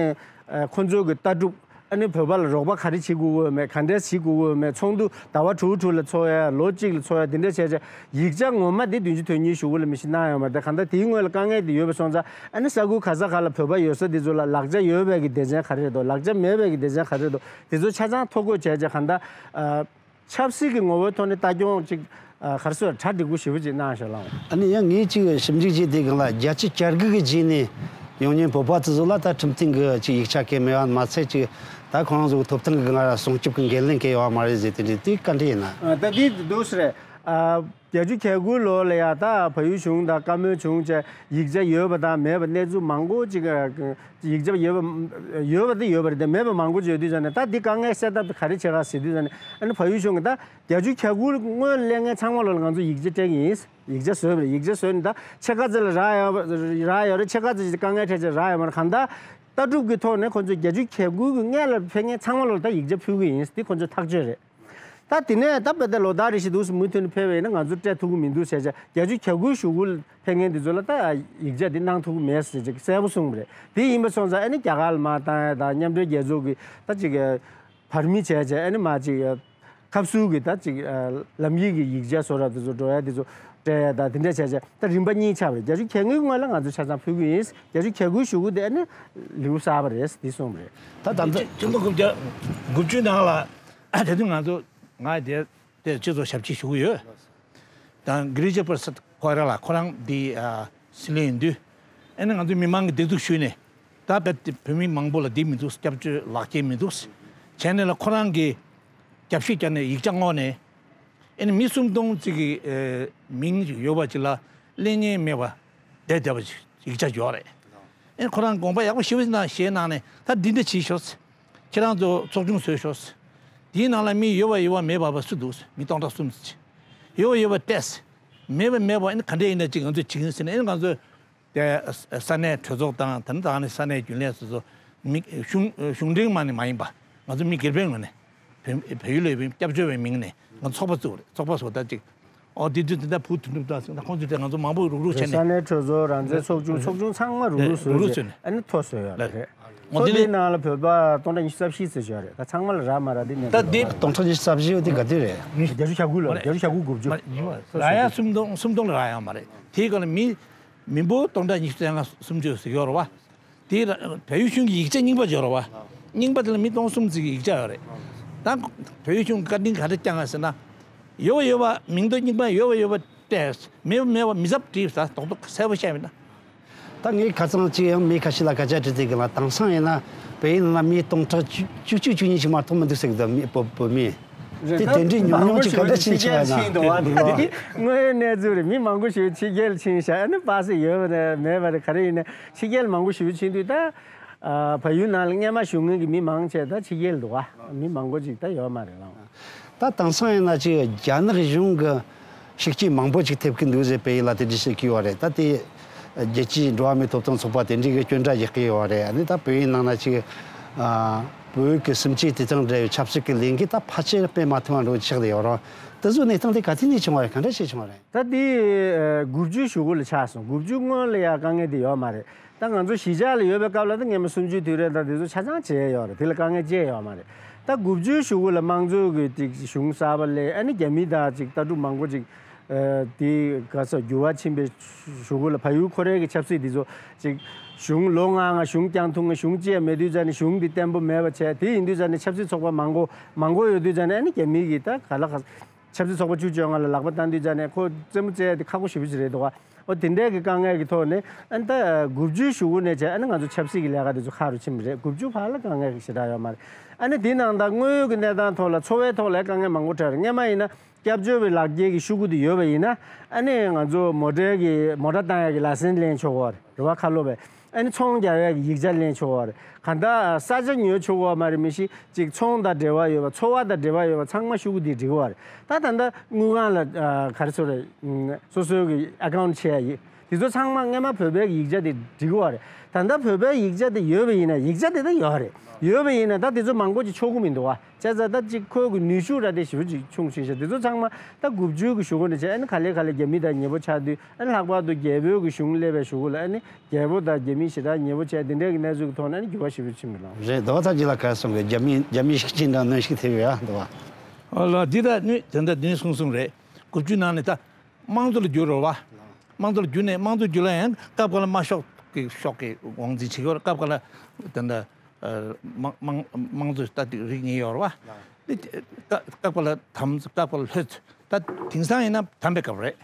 ཁོ་ཚོ་གི་ལྟ་གྲུབ། ནི་བོད་པ་ལ་རོགས་པ་ག་རེ་བྱེད་དགོས་ཀྱི་ཡོད་མེད། ག་འདྲས་བྱེད་དགོས་ཀྱི་ཡོད་མེད། ཚོགས་འདུ་ཟླ་བ་དྲུག་དྲུག་ལ་ཚོགས་ཡ། ལོ་གཅིག་ལ་ཚོགས་ཡ། དེ་འདྲས་བྱས་བྱས་ཡིག་ཆ་ངོ་མ་དེ་བདུན་ཅུ་དོན་གཉིས་གཞུག་གུ་ལ་མི་ཞིག་གནང་ཡོད་མ་རེད། ད་གང་ལྟར་དེའི་སྔོན་ལ་དཀའ་ངལ་དེ་ཡོད་པ་སོང་ཙང་། ཨ་ནི་ས་ཁུལ་ག་ས་ག་ལ་བོད་པ་ཡོད་ས་དེ་ཚོ་ལ་ལག་ཆ་ཡོད་པའི་གི་སྡེ་ཚན་ག་རེ་རེད་འདུག་ལག་ཆ་མེད་པའི་གི་སྡེ་ཚན་ག་རེ་རེད་འདུག་དེ་ཚོ་ཆ་ཚང་ཐོ་འགོད་བྱས་བྱས། གང་ལྟར་ཨ། ཆབ་སྲིད་ཀྱི་ངོ་བོའི་ཐོག་ནས་ལྟ་སྐྱོང་ཅིག་ཨ། ག་རེ་ཟེར། གྲ་སྒྲིག་པོ་ཞེ་པོ་ཅིག་གནང་ཤག་ལགས། ཨ་ནི་ཡང་ངས་ཅིག་ཞིབ་འཇུག་བྱས་དུས་སྒང་ལ་བརྒྱད་ཅུ་གྱ་དགུ་གི་རྗེས་ནས་ཡོང་མཁན་བོད་པ་དེ་ཚོ་ལ་ད་ཁྲིམས་མཐུན་གྱི་ཅིག་ཡིག་ཆ་གང་ཡང་མེད་པ་མ་ཚད། ཅིག་ད་ཁོ་རང་ཚོ་གི་ཐོབ་ཐང་གི་སྒང་ལ་སྲུང་སྐྱོབ་ཀྱི་འགན་ལེན་གང་ཡང་ཡོད་པ་མ་རེད་ཟེར། དེ་འདྲའི་དེ་བཀའ་འདྲི་ཡིན་ན། ཨ། ད་དེ་འདུག་སེ་རེད། ཨ། བརྒྱད་ཅུ་གྱ་དགུ་ལོ་ལ་ཡ་ད་བལ་ཡུལ་གཞུང་དང་བཀའ་མོལ་བྱུང་བྱས། ཡིག་ཆ་ཡོད་པ་དང་མེད་པ། གནས་ཚུལ་མང་པོ་ཅིག་ཨ། ཡིག་ཆ་ཡོད་པ་ཡོད་པ་དེ་ཡོད་པ་རེད་དེ། མེད་པ་མང་པོ་ཅིག་ཡོད་དུས་ཙང་ནས། ད་འདི་དཀའ་ངལ་སེལ་ཐབས་དེ་ག་རེ་བྱེད་ག་ཟེར་དུས་ཙང་ནས། ཨ་ནི་བལ་ཡུལ་གཞུང་གིས་ད་བརྒྱད་ཅུ་གྱ་དགུ་སྔོན་སླེབས་མཁན་ཚང་མ་ལ་ང་ཚོ་ཡིག་ཆ་སྤྲད་ཀྱི་ཡིན། ཡིག་ཆ་བཟོས་པ་རེད། ཡིག་ཆ་བཟོས་ནས་ད་ཕྱེད་ཀ་ཙམ་ལ་རག་ཡོད་རག་ཡོད་རེད། ཕྱེད་ཀ་ཙམ་ཞིག་དཀའ་ངལ་འཕྲད་བྱས་རག་ཡོད་མ་རེད། གང་ལྟར་ལྟ་གྲུབ་ཀྱི་ཐོག་ནས་ཁོ་ཚོས་བརྒྱད་ཅུ་གྱ་དགུ་གི་སྔོན་ལ་ཕེབས་མཁན་ཚང་མ་ལ་ད་ཡིག་ཆ་ཕུལ་གྱི་ཡིན། འདི་ཁོ་ཚོའི་ཐག་གཅོད་རེད། ད་དེ་ནས་ད་དཔེ་ད་ལོ་ལྟར་རེ་བཞིན་འདུག་སེ་མུ་མཐུད་ནས་ཕེབས་པ་ཡིན་ན་ང་ཚོ་སྤྲད་ཐུབ་ཀྱི་མི་འདུག་ཟེར་བྱས། བརྒྱད་ཅུ་གྱ་དགུ་གཞུག་གུ་ཕེབས་མཁན་དེ་ཚོ་ལ་ད་ཡིག་ཆ་འདི་གནང་ཐུབ་ཀྱི་མེད་ཟེར་ཅིག་གསལ་པོ་གསུངས་པ་རེད། དེ་ཡིན་པ་སོང་ཙང་ཨ་ནི་རྒྱ་གར་ལ་མར་བཏང་ཡ་དང་། མཉམ་འབྲེལ་རྒྱལ་ཚོགས་ཀྱི་ད་ཅིག་བར་མི་བྱས་བྱས། ཨ་ནི་མར་ཅིག་ཁ་བསྡུ་གི་ད་ཅིག་ལམ་ཡིག་གི་ཡིག་ཆ་བཟོ་ར་དེ་ཚོ་འགྲོ་ཡ་དེ་ཚོ་སྤྲད་ཡ་དང་དེ་འདྲ་བྱས་བྱས། ད་རིམ་པ་གཉིས་ཆགས་པ་རེད། བརྒྱད་ཅུ་གྱ་དགུའི་སྔོན་ལ་ང་ཚོ་ཆ་ཚང་ཕུལ་གྱི་ཡིན། བརྒྱད་ཅུ་གྱ་དགུའི་གཞུག་གུ་དེ་ཨ་ནི་ལེའུ་གསར་པ་རེད། དེ་གསུངས་པ་རེད། ད་ད་ལྟ་ཆུ་ཚོད་དགུ་བརྒྱ་དགུ་བཅུ་ནང་ལ་དེ་དུས་ང་ཚོ་ང་དེ་དེ་སྤྱི་ཚོགས་ཞབས་ཕྱི་ཞུ་གི་ཡོད། དང་གྷི་རི་ཇ་པར་སད་ཁོ་ར་ལ་ཁོ་རང་འདི་ཨ་སྲིད་བློན་ཡིན་དུས། ཨ་ནི་ང་ཚོ་མི་མང་གི་བདེ་སྡུག་ཞུས་ནས། ད་བོད་བོད་མི་མང་པོ་ལ་འདི་མི་འདུག་སྐྱབས་བཅོལ་ལག་ཁྱེར་མི་འདུག་བྱས་ནས་ལ་ཁོ་རང་གི་རྒྱབ་བཤིག་བརྒྱབ་ནས་ཡིག་ཆ་བསྔོགས་ནས། ཨ་ནི་མི་སུམ་སྟོང་ཅིག་གི་ཨེ་མིང་ཅིག་ཡོད་པ་ཅིག་ལ་གླེང་མཁན་མེད་པ་བསྡད་བསྡད་པ་ཅིག་ཡིག་ཆ་ཡོད་རེད། ཨ་ནི་ཁོ་རང་དགོངས་པ་ཡག་པོ་ཞེ་པོ་ཅིག་གནང་། བཞེས་གནང་ནས་ད་འདི་འདྲ་བྱེད་ཤོག་ཁྱེད་རང་ཚོ་ཚོགས་ཆུང་བཟོས་ཤོག་དེའི་ནང་ལ་མི་ཡོད་པ་ཡོད་པ་མེད་པ་བ་སུ་འདུག་མི་སྟོང་ཕྲག་གསུམ་ཅིག་ཡོད་པ་ཡོད་པ་སྤྲད། མེད་པ་མེད་པ་ཨ་ནི་ག་འདྲ་ཡིན་ན་ཅིག་ང་ཚོས་བྱེད་ཀྱི་ཡིན་ཟེར་ནས། ཨ་ནི་ང་ཚོས་དེ་ས་གནས་གྲོས་ཚོགས་དང་། དེ་ནས་ད་ནི་ས་གནས་རྒྱུན་ལས་སོ་སོ་མི་གཞུང་གཞུང་འབྲེལ་མ་ནས་མ་ཡིན་པ། ང་ཚོ་མི་སྒེར་པའི་ངོས་ནས་བོད་བོད་ཡུལ་ལ་ཡོད་པའི་སྐྱབས་བཅོལ་བའི་མིང་ནས་ང་ཚོ་ཚོགས་པ་བཙུགས་རེད། ཚོགས་པ་བཟོ་ད་ཅིག་ཨོ་དེ་དུས་དེ་འདྲ་བུ་དུ་ནུབ་དང་ཟེར་ན། ཁོང་ཚོས་དེ་ང་ཚོ་མང་པོ་རུག་རུག་བྱས་ནས། ས་གནས་གྲོས་ཚོགས། རང་བཙན་ཚོགས་ཆུང་། ཚོགས་ཆུང་ཚང་མ་རུག་རུག་བཟོས་རུག་རུག་བྱས་ནས། ཨ་ནི་ཐོ་བཟོས་ཡོད་རེད། ཚོགས་འདུའི་ནང་ལ་བོད་པ་སྟོང་ཕྲག་ཉི་ཤུ་རྩ་བཞི་ཙམ་ཡོད་རེད། ད་ཚང་མ་ལ་རག་མ་རག་དེ་གནས་ད་ཚུལ་དེ་རེད། སྟོང་ཕྲག་ཉི་ཤུ་རྩ་བཞི་དེ་ག་དུས་རེད། བརྒྱད་ཅུ་གྱ་དགུ་ལོ། བརྒྱད་ཅུ་གྱ་དགུ་དགུ་བཅུ། རག་ཡ་སུམ་སྟོང་སུམ་སྟོང་ལ་རག་ཡོད་མ་རེད། དེའི་སྐབས་ལ་མི་མི་འབོར་སྟོང་ཕྲག་ཉི་ཤུ་རྩ་ལྔ་སུམ་ཅུ་ཟིག་ཡོད་རེད་བ། དེ་ལ་བལ་ཡུལ་གཞུང་གི་ཡིག་ཆ་རྙིང་པ་ཅིག་ཡོད་རེད་བ། རྙིང་པ་དེ་ལ་མི་སྟོང་གསུམ་ཙམ་གྱི་ཡིག་ཆ་ཡོད་རེད། ད་བལ་ཡུལ་གཞུང་གི་བཀའ་དྲིན་ག་འདྲ་བསྐྱངས་ཡོད་ཟེར་ན། ཡོད་པ་ཡོད་པ་མིང་ཐོ་རྙིང་པ། ཡོད་པ་ཡོད་པ་སྤྲད། མེད་པ་མེད་པ་མི་ཚབ་བྲིས། ད་རྡོག་རྡོག་གསལ་པོ་བཤད་མེད་ན། ད་ངས་ཁ་སང་ཅིག་ཡང་མི་ཁ་ཤས་ལ་སྐད་ཆ་དྲིས་དུས་སྒང་ལ། དེང་སང་ཡིན་ན་བལ་ཡུལ་ནང་ལ་མི་སྟོང་ཕྲག་བཅུ་བཅུ་གཅིག་བཅུ་གཉིས་ཅིག་མ་གཏོགས་མི་འདུག་ཟེར་གི་འདུག་མི་བོད་བོད་མི། རེད། དེ་ད་དེ་འདྲའི་ཉུང་ཉུང་ཅིག་ག་འདྲ་ཞིག་ཕྱིན་པ་ཡིན་ན། དངོས་ཡོད་གནས་ཚུལ་རེད། མི་མང་པོ་ཞིག་ཕྱི་རྒྱལ་ཕྱིན་ཤག་ཨ་ནི་པ་སེ་ཡོད་པ་རེད་མེད་པ་རེད། ག་རེ་ཡིན་ན་ཕྱི་རྒྱལ་མང་པོ་ཞིག་ཕྱིན་དུས། ད་ཨ་བལ་ཡུལ་ནང་ལ་སྔོན་མ་བཞུགས་མཁན་གྱི་མི་མང་ཆེ་ད་ཕྱི་རྒྱལ་འདུག་ག་མི་མང་པོ་ཅིག་ད་ཡོད་མ་རེད་ལགས། ད་དེང་སང་ཡིན་ན་ཅིག་རྒྱ་ནག་གཞུང་གི་ཤུགས་རྐྱེན་མང་པོ་ཅིག་ཐེབས་ཀྱི་འདུག་ཟེར་བལ་ཡུལ་ལ་དེ་འདྲ་ཞིག་གི་ཡོད་རེད། ད་དེ་རྒྱལ་སྤྱིའི་འགྲོ་བ་མིའི་ཐོབ་ཐང་ཚོགས་པ་དེ་འདྲའི་གི་སྐྱོན་བརྗོད་བྱེད་ཀྱི་ཡོད་རེད། ཨ་ནི་ད་བལ་ཡུལ་ནང་ན་ཅིག་ཨ་བོད་ཀྱི་སུམ་ཅུའི་དུས་དང་འབྲེལ་བའི་ཆབ་སྲིད་ཀྱི་ལས་འགུལ་ད་ཕལ་ཆེར་སྤེལ་མ་ཐུབ་པ་འདྲ་ཆགས་བསྡད་ཡོད་རེད། དེ་ཚོའི་གནས་སྟངས་དེ་ག་དུས་ནས་བྱུང་བ་རེད། ག་འདྲ་ཞིག་བྱུང་བ་རེད། ད་དེ་ཨ་དགུ་བཅུའི་གཞུག་གུ་ལ་ཆགས་སོང་། དགུ་བཅུའི་སྔོན་ལ་ཡ་དཀའ་ངལ་དེ་ཡོད་མ་རེད། ད་ང་ཚོ་གཞིས་ཆགས་ལ་ཡོད་པའི་སྐབས་ལ་ད་སྔོན་མ་གསུམ་བཅུའི་དུས་རབས་དང་དེ་ཚོ་ཆ་ཚང་བརྗེད་ཡོད་རེད། དེ་ལ་དཀའ་ངལ་བརྗེད་ཡོད་མ་རེད། ད་དགུ་བཅུའི་གཞུག་གུ་ལ་དམངས་གཙོ་གི་ཅིག་གཞུང་གསར་པ་སླེབས། ཨ་ནི་རྒྱ་མི་དང་ཅིག་ལྟ་གྲུབ་མང་པོ་ཅིག་ཨ་དེ་ག་ས་འགྱུར་བ་ཕྱིན་པའི་གཞུག་གུ་ལ་བལ་ཡུལ་ཁོ་རའི་གི་ཆབ་སྲིད་དེ་ཚོ་ཅིག་གཞུང་ལོ་ལྔ་ལྔ་གཞུང་བསྐྱངས་ཐུབ་མཁན་གཞུང་གཅིག་མེད་དུས་ཙང་ནས་གཞུང་འདི་བརྟན་པོ་མེད་པ་བྱས། དེ་ཡིན་དུས་ཙང་ནས་ཆབ་སྲིད་ཚོགས་པ་མང་པོ་མང་པོ་ཡོད་དུས་ཙང་ནས། ཨ་ནི་རྒྱ་མི་གིས་ད་ག་ལ་ག་ཆབ་སྲིད་ཚོགས་པ་བཅུ་བཅོ་ལྔ་ལ་ལག་པ་བསྟན་དུས་ཙང་ནས་ཁོ་རྩེད་མོ་རྩེ་ཡ་དེ་ཁག་པོ་ཞེ་པོ་ཅིག་རེད་འདུག་ག་འོ་དེ་འདྲའི་གི་དཀའ་ངལ་གྱི་ཐོག་ནས། ཨ་ནི་ད་དགུ་བཅུའི་གཞུག་གུ་ནས་བྱས། ཨ་ནི་ང་ཚོ་ཆབ་སྲིད་ཀྱི་ལས་ཀ་དེ་ཚོ་ཁག་རུ་ཕྱིན་པ་རེད། དགུ་བཅུ་བར་ལ་དཀའ་ངལ་གྱི་ཞེ་དྲག་ཡོད་མ་རེད། ཨ་ནི་དེ་ནང་ད་དངོས་ཡོད་ཀྱི་གནས་སྟངས་ཐོག་ལ་འཚོ་བའི་ཐོག་ལ་དཀའ་ངལ་མང་པོ་འཕྲད་རེད། སྔོན་མ་ཡིན་ན་སྐྱབས་བཅོལ་བའི་ལག་འཁྱེར་གྱི་ཤོག་གུ་དེ་ཡོད་པ་ཡིན་ན། ཨ་ནི་ང་ཚོ་མོ་ཊའི་གི་མོ་ཊ་བཏང་ཡ་གི་ལའི་སེན་སི་ལེན་ཆོག་གི་རེད། རེད་བ། ཁ་ལོ་བས། ཨ་ནི་ཚོང་རྒྱག་ཡ་གི་ཡིག་ཆ་ལེན་ཆོག་གི་རེད། གང་ལྟར་ས་ཆ་ཉོ་ཆོག་གི་མ་རེད། མི་ཤི་ཅིག་ཚོང་དང་འབྲེལ་བ་ཡོད་པ། འཚོ་བ་དང་འབྲེལ་བ་ཡོད་པ་ཚང་མ་ཤོག་གུ་དེ་འབྲི་གི་རེད། ད་ད་ལྟ་དངུལ་ཁང་ལ་ཨ་ག་རེ་ཟེར་རེད། སོ་སོའི་གི་ཨ་ཀའུན་ཊི་ཕྱེ་ཡ་ཡིན། དེ་ཚོ་ཚང་མ་སྔས་མ་བོད་པའི་ཡིག་ཆ་དེ་འབྲི་གི་ཡོད་རེད། ད་ལྟ་བོད་པའི་ཡིག་ཆ་དེ་ཡོད་པ་ཡིན་ན། ཡིག་ཆ་དེ་ད་ཡོད་རེད། ཡོད་པ་ཡིན་ན་ད་དེ་ཚོ་མང་པོ་ཅིག་ཆོག་གི་མི་འདུག་བ། བྱས་ཙང་ད་ཅིག་ཁོའི་གི་ནུས་ཤུགས་ར་དེ་ཞེ་པོ་ཅིག་ཆུང་ཕྱིན་ཤག་དེ་ཚོ་ཚང་མ་ད་དགུ་བཅུ་གི་གཞུག་གུ་ནས་བྱས། ཨ་ནི་ག་ལེ་ག་ལེ་རྒྱ་མི་དང་ཉེ་པོ་ཆགས་དུས། ཨ་ནི་ལྷག་པར་དུ་རྒྱལ་པོའི་གི་གཞུང་སླེབས་པའི་གཞུག་གུ་ལ། ཨ་ནི་རྒྱལ་པོ་དང་རྒྱ་མི་ཞེ་དྲག་ཉེ་པོ་བྱས། དེ་འདྲའི་གི་གནས་ཚུལ་གི་ཐོག་ནས་ཨ་ནི་འགྱུར་བ་ཞེ་པོ་ཕྱིན་པ་ལ། རེད། ཟླ་བ་ཚ་རྒྱུད་ལ་ག་རེ་གསུང་གི། རྒྱ་མི་རྒྱ་མི་ཤུགས་རྐྱེན་དང་གནོན་ཤུགས་ཐེབས་ཡོད་ཡ་འདུག་བ། ཨ་ལ་འདི་ད་ནི་དེ་འདྲ་འདི་ནི་གསུང་གསུང་རེད། དགུ་བཅུ་ནང་ནས་ད་དམངས་གཙོ་ལ་བསྒྱུར་རོགས་བ། དམངས་གཙོ་ལ་བསྒྱུར་ནས། དམངས་གཙོ་བསྒྱུར་ལ་ཡང་སྐབས་འགའ་ལ་དམར་ཤོག་གི་ཤོག་གི་དབང་འཛིན་བྱེད་ཀྱི་ཡོད་རེད། སྐབས་འགའ་ལ་དེ་འདྲ་ཨ་དམངས་དམངས་དམངས་གཙོ་ལྟ་དུས་རིགས་གཉིས་ཡོད་རེད་བ། དེ་སྐབས་སྐབས་འགའ་ལ་དམ་སྐབས་འགའ་ལ་ལྷོད། ད་དེང་སང་ཡིན་ན་དམ་པའི་སྐབས་རེད།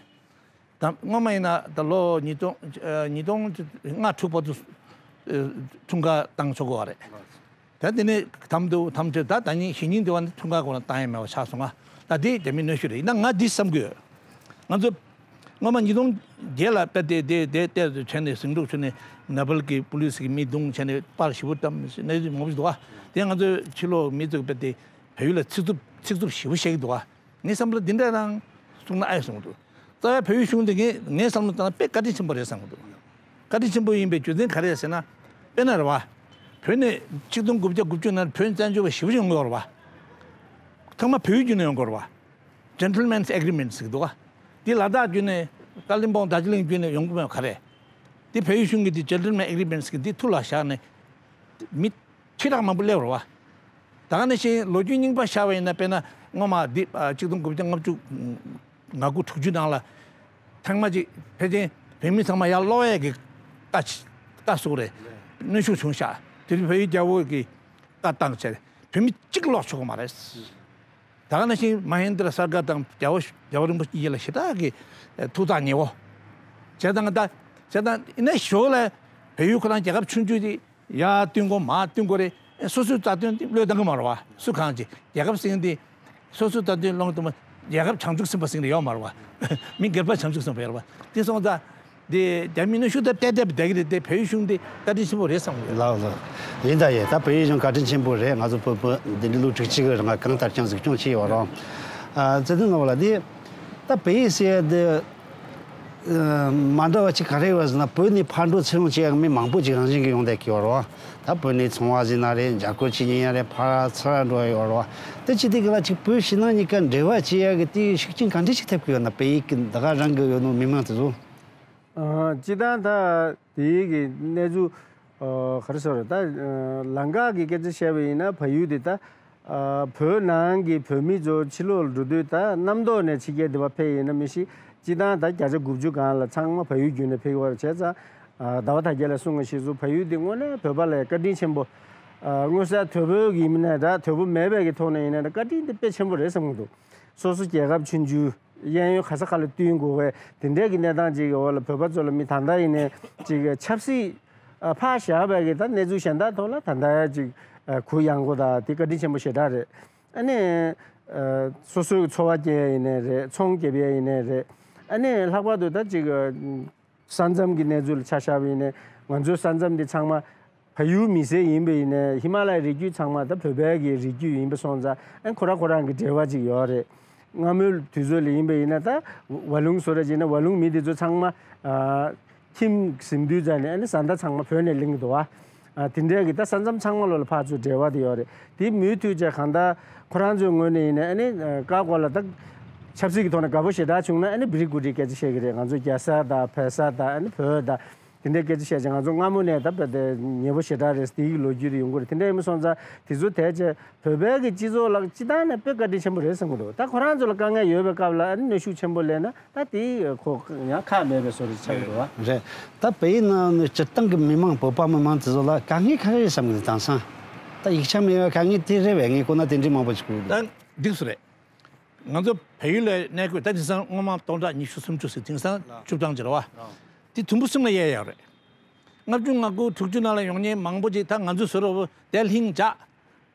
ད་སྔོན་མ་ཡིན་ན་ད་ལོ་ཉིས་སྟོང་ཨ་ཉིས་སྟོང་ལྔ་དྲུག་བར་དུ་ཨ་འཁྲུག་པ་དུ་ཨ་འཁྲུག་འགག་བཏང་ཆོག་གི་ཡོད་རེད། ད་དེ་ནས་དམ་དུ་དམ་ཆོས་ད་ད་ཉིན་གཞེས་ནིང་དེ་བ་ནི་འཁྲུག་འགག་སྐོར་ལ་བཏང་ཡ་མེད་པ་ཆགས་སོང་ང་། ད་དེ་རྒྱ་མིའི་གནོན་ཤུགས་རེད། ཡིན་ན་ང་འདི་བསམ་གི་ཡོད། ང་ཚོ་སྔོན་མ་ཉིས་སྟོང་བརྒྱད་ལ་དཔེ་དེ་དེ་དེ་ལྟས་དུ་བྱས་ནས་ཟིང་འཁྲུག་བྱུང་ནས་ནེ་པཱལ་གྱི་པུ་ལིས་ཀྱིས་མི་བརྡུངས་བྱས་ནས་པར་ཞེ་པོ་བཏང་གནས་ཚུལ་མང་པོ་ཞིག་འདུག་བ། དེ་ང་ཚོའི་ཕྱི་ལོགས་མི་ཚོས་དཔེ་དེ་བལ་ཡུལ་ལ་ཚིག་རྩུབ་ཚིག་རྩུབ་ཞེ་པོ་བཤད་ཀྱི་འདུག་བ། ངའི་བསམ་པར་འདི་འདྲ་རང་གསུངས་ན་ཨེ་གསུངས་འདུག་རྩ་བའི་བལ་ཡུལ་གཞུང་འདི་ངས་ངའི་བསམ་བློ་བཏང་ན་དཔེ་བཀའ་དྲིན་ཆེན་པོ་རེད་བསམ་གྱི་འདུག་བཀའ་དྲིན་ཆེན་པོ་ཡིན་པའི་རྒྱུ་མཚན་ག་རེ་རེད་ཟེར་ན། དཔེར་ན་རེད་བ། བོད་ནས་ཆིག་སྟོང་དགུ་བརྒྱ་དགུ་བཅུ་ནང་བོད་བཙན་བྱོལ་བ་ཞེ་པོ་ཅིག་ཡོང་གི་ཡོད་རེད་བ། ཚང་མ་བལ་ཡུལ་བརྒྱུད་ནས་ཡོང་གི་ཡོད་རེད་བ། Gentleman's Agreement ཟེར་གྱི་འདུག་བ། འདི་ལ་དྭགས་བརྒྱུད་ནས་ཀ་ལིམ་པོང་རྡོ་རྗེ་གླིང་བརྒྱུད་ནས་ཡོང་གི་མེད་པ་ག་རེ། འདི་བལ་ཡུལ་གཞུང་གིས་འདི་Gentleman's Agreement ཟེར་གྱི་འདི་ཐུགས་ལ་བཞག་ནས་མི་ཁྲི་ཕྲག་མང་པོ་སླེབས་རེད་བ། ད་ག་ནང་བཞིན་ལོ་རྒྱུས་རྙིང་པ་ཤར་བ་ཡིན་ན། དཔེར་ན་སྔོན་མ་འདི་ཨ་ཆིག་སྟོང་དགུ་བརྒྱ་ལྔ་བཅུ་ང་དགུ་དྲུག་ཅུ་ནང་ལ་ཚང་མ་ཅིག་ཕལ་ཆེར་བོད་མི་ཚང་མ་ཡར་སློག་ཡས་ཀྱི་བཀའ་བཀའ་གསུངས་རེད། གནོན་ཤུགས་བྱུང་ཤག་དེ་དུས་བལ་ཡུལ་རྒྱལ་པོ་གིས་བཀའ་བཏང་བྱས་བོད་མི་གཅིག་སློག་ཆོག་གི་མ་རེད། ད་ག་ནང་བཞིན་མ་ཧེན་དྲ་སར་ཀར་དང་རྒྱལ་བ་རྒྱལ་བ་རིན་པོ་ཆེ་གཉིས་ལ་ཞེ་དྲག་གི་ཐུགས་ཐག་ཉེ་བོ་བྱས་ཙང་། ད་བྱས་ཙང་ཡིན་ན་ཞོར་ལ་བལ་ཡུལ་ཁོ་རང་རྒྱལ་ཁབ་ཆུང་ཆུང་དེ་ཡར་བསྟུན་དགོས་མར་བསྟུན་དགོས་རེད། སོ་སོའི་རྩ་དོན་དེ་བློས་བཏང་གི་མ་རེད་བ། སུ་གང་ཅི་རྒྱལ་ཁབ་ཟེར་མཁན་དེ་སོ་སོའི་རྩ་དོན་སློང་དུ་མ། རྒྱལ་ཁབ་བྱང་ཆུབ་སེམས་དཔའ་ཟེར་མཁན་དེ་ཡོད་མ་རེད་བ། མི་སྒེར་པ་བྱང་ཆུབ་སེམས་དཔའ་ཡོད་རེད་བ། དེ་སོང་ཙང་དེ་རྒྱ་མི་གནོན་ཤུགས་དེ་བལྟས་བལྟས་བསྡད་ཀྱི་རེད། དེ་བལ་ཡུལ་གཞུང་དེ་བཀའ་དྲིན་ཆེན་པོ་རེད་བསམ་གྱི་ཡོད། ལགས་ལགས། ཡིན་ད་ཡིན། ད་བལ་ཡུལ་གཞུང་བཀའ་དྲིན་ཆེན་པོ་རེད། ང་ཚོ་བོད་བོད་འདི་འདྲའི་ལོ་དྲུག་ཅུ་གི་རིང་གང་ལྟར་ཀྱང་གཟིགས་སྐྱོང་བྱས་ཡོད་རེད། ཨ་ཙི་ཏི་ནོ་བ་ལ་དེ་ད་བལ་ཡུལ་ཟེར་ཡ་དེ། ཨ་མ་འདྲ་བ་ཅིག་ག་རེ་ཡོད་ཟེར་ན། བོད་ནས་ཕར་འགྲོ་ཚུར་འོང་བྱེད་ཡག་མི་མང་པོ་ཅིག་རང་བཞིན་གྱིས་ཡོང་བསྡད་ཀྱི་ཡོད་རེད་བ། ད་བོད་ནས་ཚོང་བ་ཟིན་ན་རེད། འཇར་གོ་བྱེད་ཉན་ཡ་རེད། ཕར་ཚུར་འགྲོ་ཡ་ཡོད་རེད་བ། དེ་ཅི་སྟེ་གི་ལ་ཅིག་བོད་ཕྱི་ནང་གཉིས་ཀ་འབྲེལ་བ་བྱེད་ཡག་གི་དེའི་ཤུགས་རྐྱེན་ག་འདྲ་ཞིག་ཐེབས་ཀྱི་ཡོད་ན། བལ་ཡུལ་གྱི་འདི་ག་རང་གི་ཡོད་ནོ་མི་མང་དེ་ཚོ། ཨ་སྤྱིར་བཏང་ད་དེའི་གི་གནས་ཚུལ་ཨ་ག་རེ་ཟེར་རེད། ད་ཨ་ལམ་ཁ་གི་སྐད་ཆ་བཤད་པ་ཡིན་ན། བལ་ཡུལ་དེ་ད། ཨ་བོད་ནང་གི་བོད་མི་ཚོ་ཕྱི་ལོགས་ལ་འགྲོ་དུས། ད་གནམ་ཐོག་ནས་ཕྱི་རྒྱལ་དེ་བ་ཕེབས་ཡིན་ན་མི་ཤེས། སྤྱིར་བཏང་ད་བརྒྱ་ཆ་དགུ་བཅུ་སྒང་ལ་ཚང་མ་བལ་ཡུལ་བརྒྱུད་ནས་ཕེབས་ཀྱི་ཡོད་རེད། བྱས་ཙང་ཨ་ཟླ་བ་དར་རྒྱས་ལགས་གསུངས་པ་ཞིག་སུ་བལ་ཡུལ་འདི་དངོས་གནས་བོད་པ་ལ་བཀའ་དྲིན་ཆེན་པོ། ཨ་མངོན་གསལ་དོད་པོའི་གི་ཡིན་ན་འདྲ། དོད་པོ་མེད་པའི་གི་ཐོག་ནས་ཡིན་ན་འདྲ། བཀའ་དྲིན་དེ་དཔེ་ཆེན་པོ་རེད་བསམ་གྱི་འདུག་སོ་སོ་རྒྱལ་ཁབ་ཆུང་ཆུང་གཡས་གཡོན་ག་ས་ག་ལ་བསྟུན་དགོས་པའི་དེ་འདྲའི་གི་གནས་སྟངས་ཅིག་གི་འོག་ལ་བོད་པ་ཚོ་ལ་མི་ད་ལྟ་ཡིན་ནའི་ཅིག་ཆབ་སྲིད་ཨ་ཕར་བཞག་པའི་གི་ད་གནས་ཚུལ་གཞན་དག་ཐོག་ལ་ད་ལྟ་ཡ་ཅིག་ཨ་གུ་ཡངས་པོ་དང་དེ་བཀའ་དྲིན་ཆེན་པོ་ཞེ་དྲག་རེད། ཨ་ནི་ཨ་སོ་སོའི་འཚོ་བ་སྐྱེལ་ཡ་ཡིན་ནའི་རེད། ཚོང་རྒྱབ་ཡ་ཡིན་ནའི་རེད། ཨ་ནི་ལྷག་པར་དུ་ད་ཅིག་ཨ་ས་མཚམས་ཀྱི་གནས་ཚུལ་ལ་ཆ་བཞག་པ་ཡིན་ནའི། ང་ཚོའི་ས་མཚམས་འདི་ཚང་མ་བལ་ཡུལ་མི་སེར་ཡིན་པ་ཡིན་ནའི། ཧི་མ་ལ་ཡའི་རི་རྒྱུད་ཚང་མ་ད་བོད་པའི་གི་རི་རྒྱུད་ཡིན་པ་སོང་ཙང་། ཨ་ཁོ་རང་ཁོ་རང་གི་འབྲེལ་བ་ཅིག་ཡོད་རེད། སྔ་མོའི་དུས་ཚོད་ལ་ཡིན་པ་ཡིན་ན། ད་ཝ་ལུང་བཟོ་འདྲ་བྱས་ན་ཝ་ལུང་མི་དེ་ཚོ་ཚང་མ་ཨ་ཁྱིམ་ཟིན་དུས་ཙ་ནས་ཨ་ནི་བཟའ་ཟླ་ཚང་མ་བོད་ནས་ལེན་གྱི་འདུག་བ། ཨ་དེ་འདྲའི་གི་ད་ས་མཚམས་ཚང་མ་ལོ་ལ་ཕར་ཚུར་འབྲེལ་བ་དེ་ཡོད་རེད། དེ་མུ་མཐུད་བྱས་གང་ལྟར་ཁོ་རང་ཚོའི་ངོས་ནས་ཡིན་ན། ཨ་ནི་ཨ་ཀ་ཀོ་ལ་ད་ཆབ་སྲིད་ཀྱི་ཐོག་ནས་དགའ་པོ་ཞེ་དྲག་བྱུང་ན། ཨ་ནི་བི་རི་ཀུ་ཊི་སྐད་ཆ་བཤད་ཀྱི་རེད། ང་ཚོ་རྒྱ་ས་དང་བལ་ས་དང་། ཨ་ནི་བོད་དང་དེ་འདྲའི་སྐད་ཆ་བཤད་བྱས། ང་ཚོ་སྔ་མོ་ནས་ད་བལ་དེ་ཉེ་པོ་ཞེ་དྲག་རེད། དེའི་ལོ་རྒྱུས་དེ་ཡོང་གི་རེད། དེ་འདྲ་ཡིན་པ་སོང་ཙང་དེ་ཚོ་དེ་བྱས་བོད་པའི་གི་སྤྱི་ཚོགས་ལ་སྤྱི་བཏང་ནས་དཔེ་བཀའ་དྲིན་ཆེན་པོ་རེད་བསམ་གྱི་འདུག་ད་ཁོ་རང་ཚོ་ལ་དཀའ་ངལ་ཡོད་པའི་སྐབས་ལ་ཨ་ནི་གནོན་ཤུགས་ཆེན་པོ་སླེབས་ན། ད་དེ་ཁོ་ཡང་ཁག་མེད་པའི་བཟོ་འདྲ་ཆགས་ཀྱི་འདུག་བ། རེད། ད་བལ་ཡུལ་ནང་ནས་སྤྱིར་བཏང་གི་མི་མང་། བོད་པ་མི་མང་དེ་ཚོ་ལ་དཀའ་ངལ་ག་རེ་རེད་བསམ་གྱི་འདུག་དེང་སང་ད་ཡིག་ཆ་མེད་པའི་དཀའ་ངལ་དེ་རེད་པས། ངས་གོ་ན་དེ་འདྲའི་མང་པོ་ཞིག་གོ་གི་འདུག་ད་འགྲིག་སོང་རེད། ང་ཚོ་བལ་ཡུལ་ལ་གནས་དགོས། ད་དེང་སང་སྔོན་མ་སྟོང་ཕྲག་ཉི་ཤུ་སུམ་ཅུ་ཟེར། དེང་སང་བཅུ་གྲངས་ཅིག་རེད་བ། དེ་དུམ་བུ་གསུམ་ལ་དབྱེ་ཡོད་རེད། ལྔ་བཅུ་ང་དགུ་དྲུག་ཅུ་ནང་ལ་ཡོང་མཁན་མང་པོ་ཅིག་ད་ང་ཚོ་བཟོ་འདྲ་བོ་དེ་ལྷིང་འཇགས།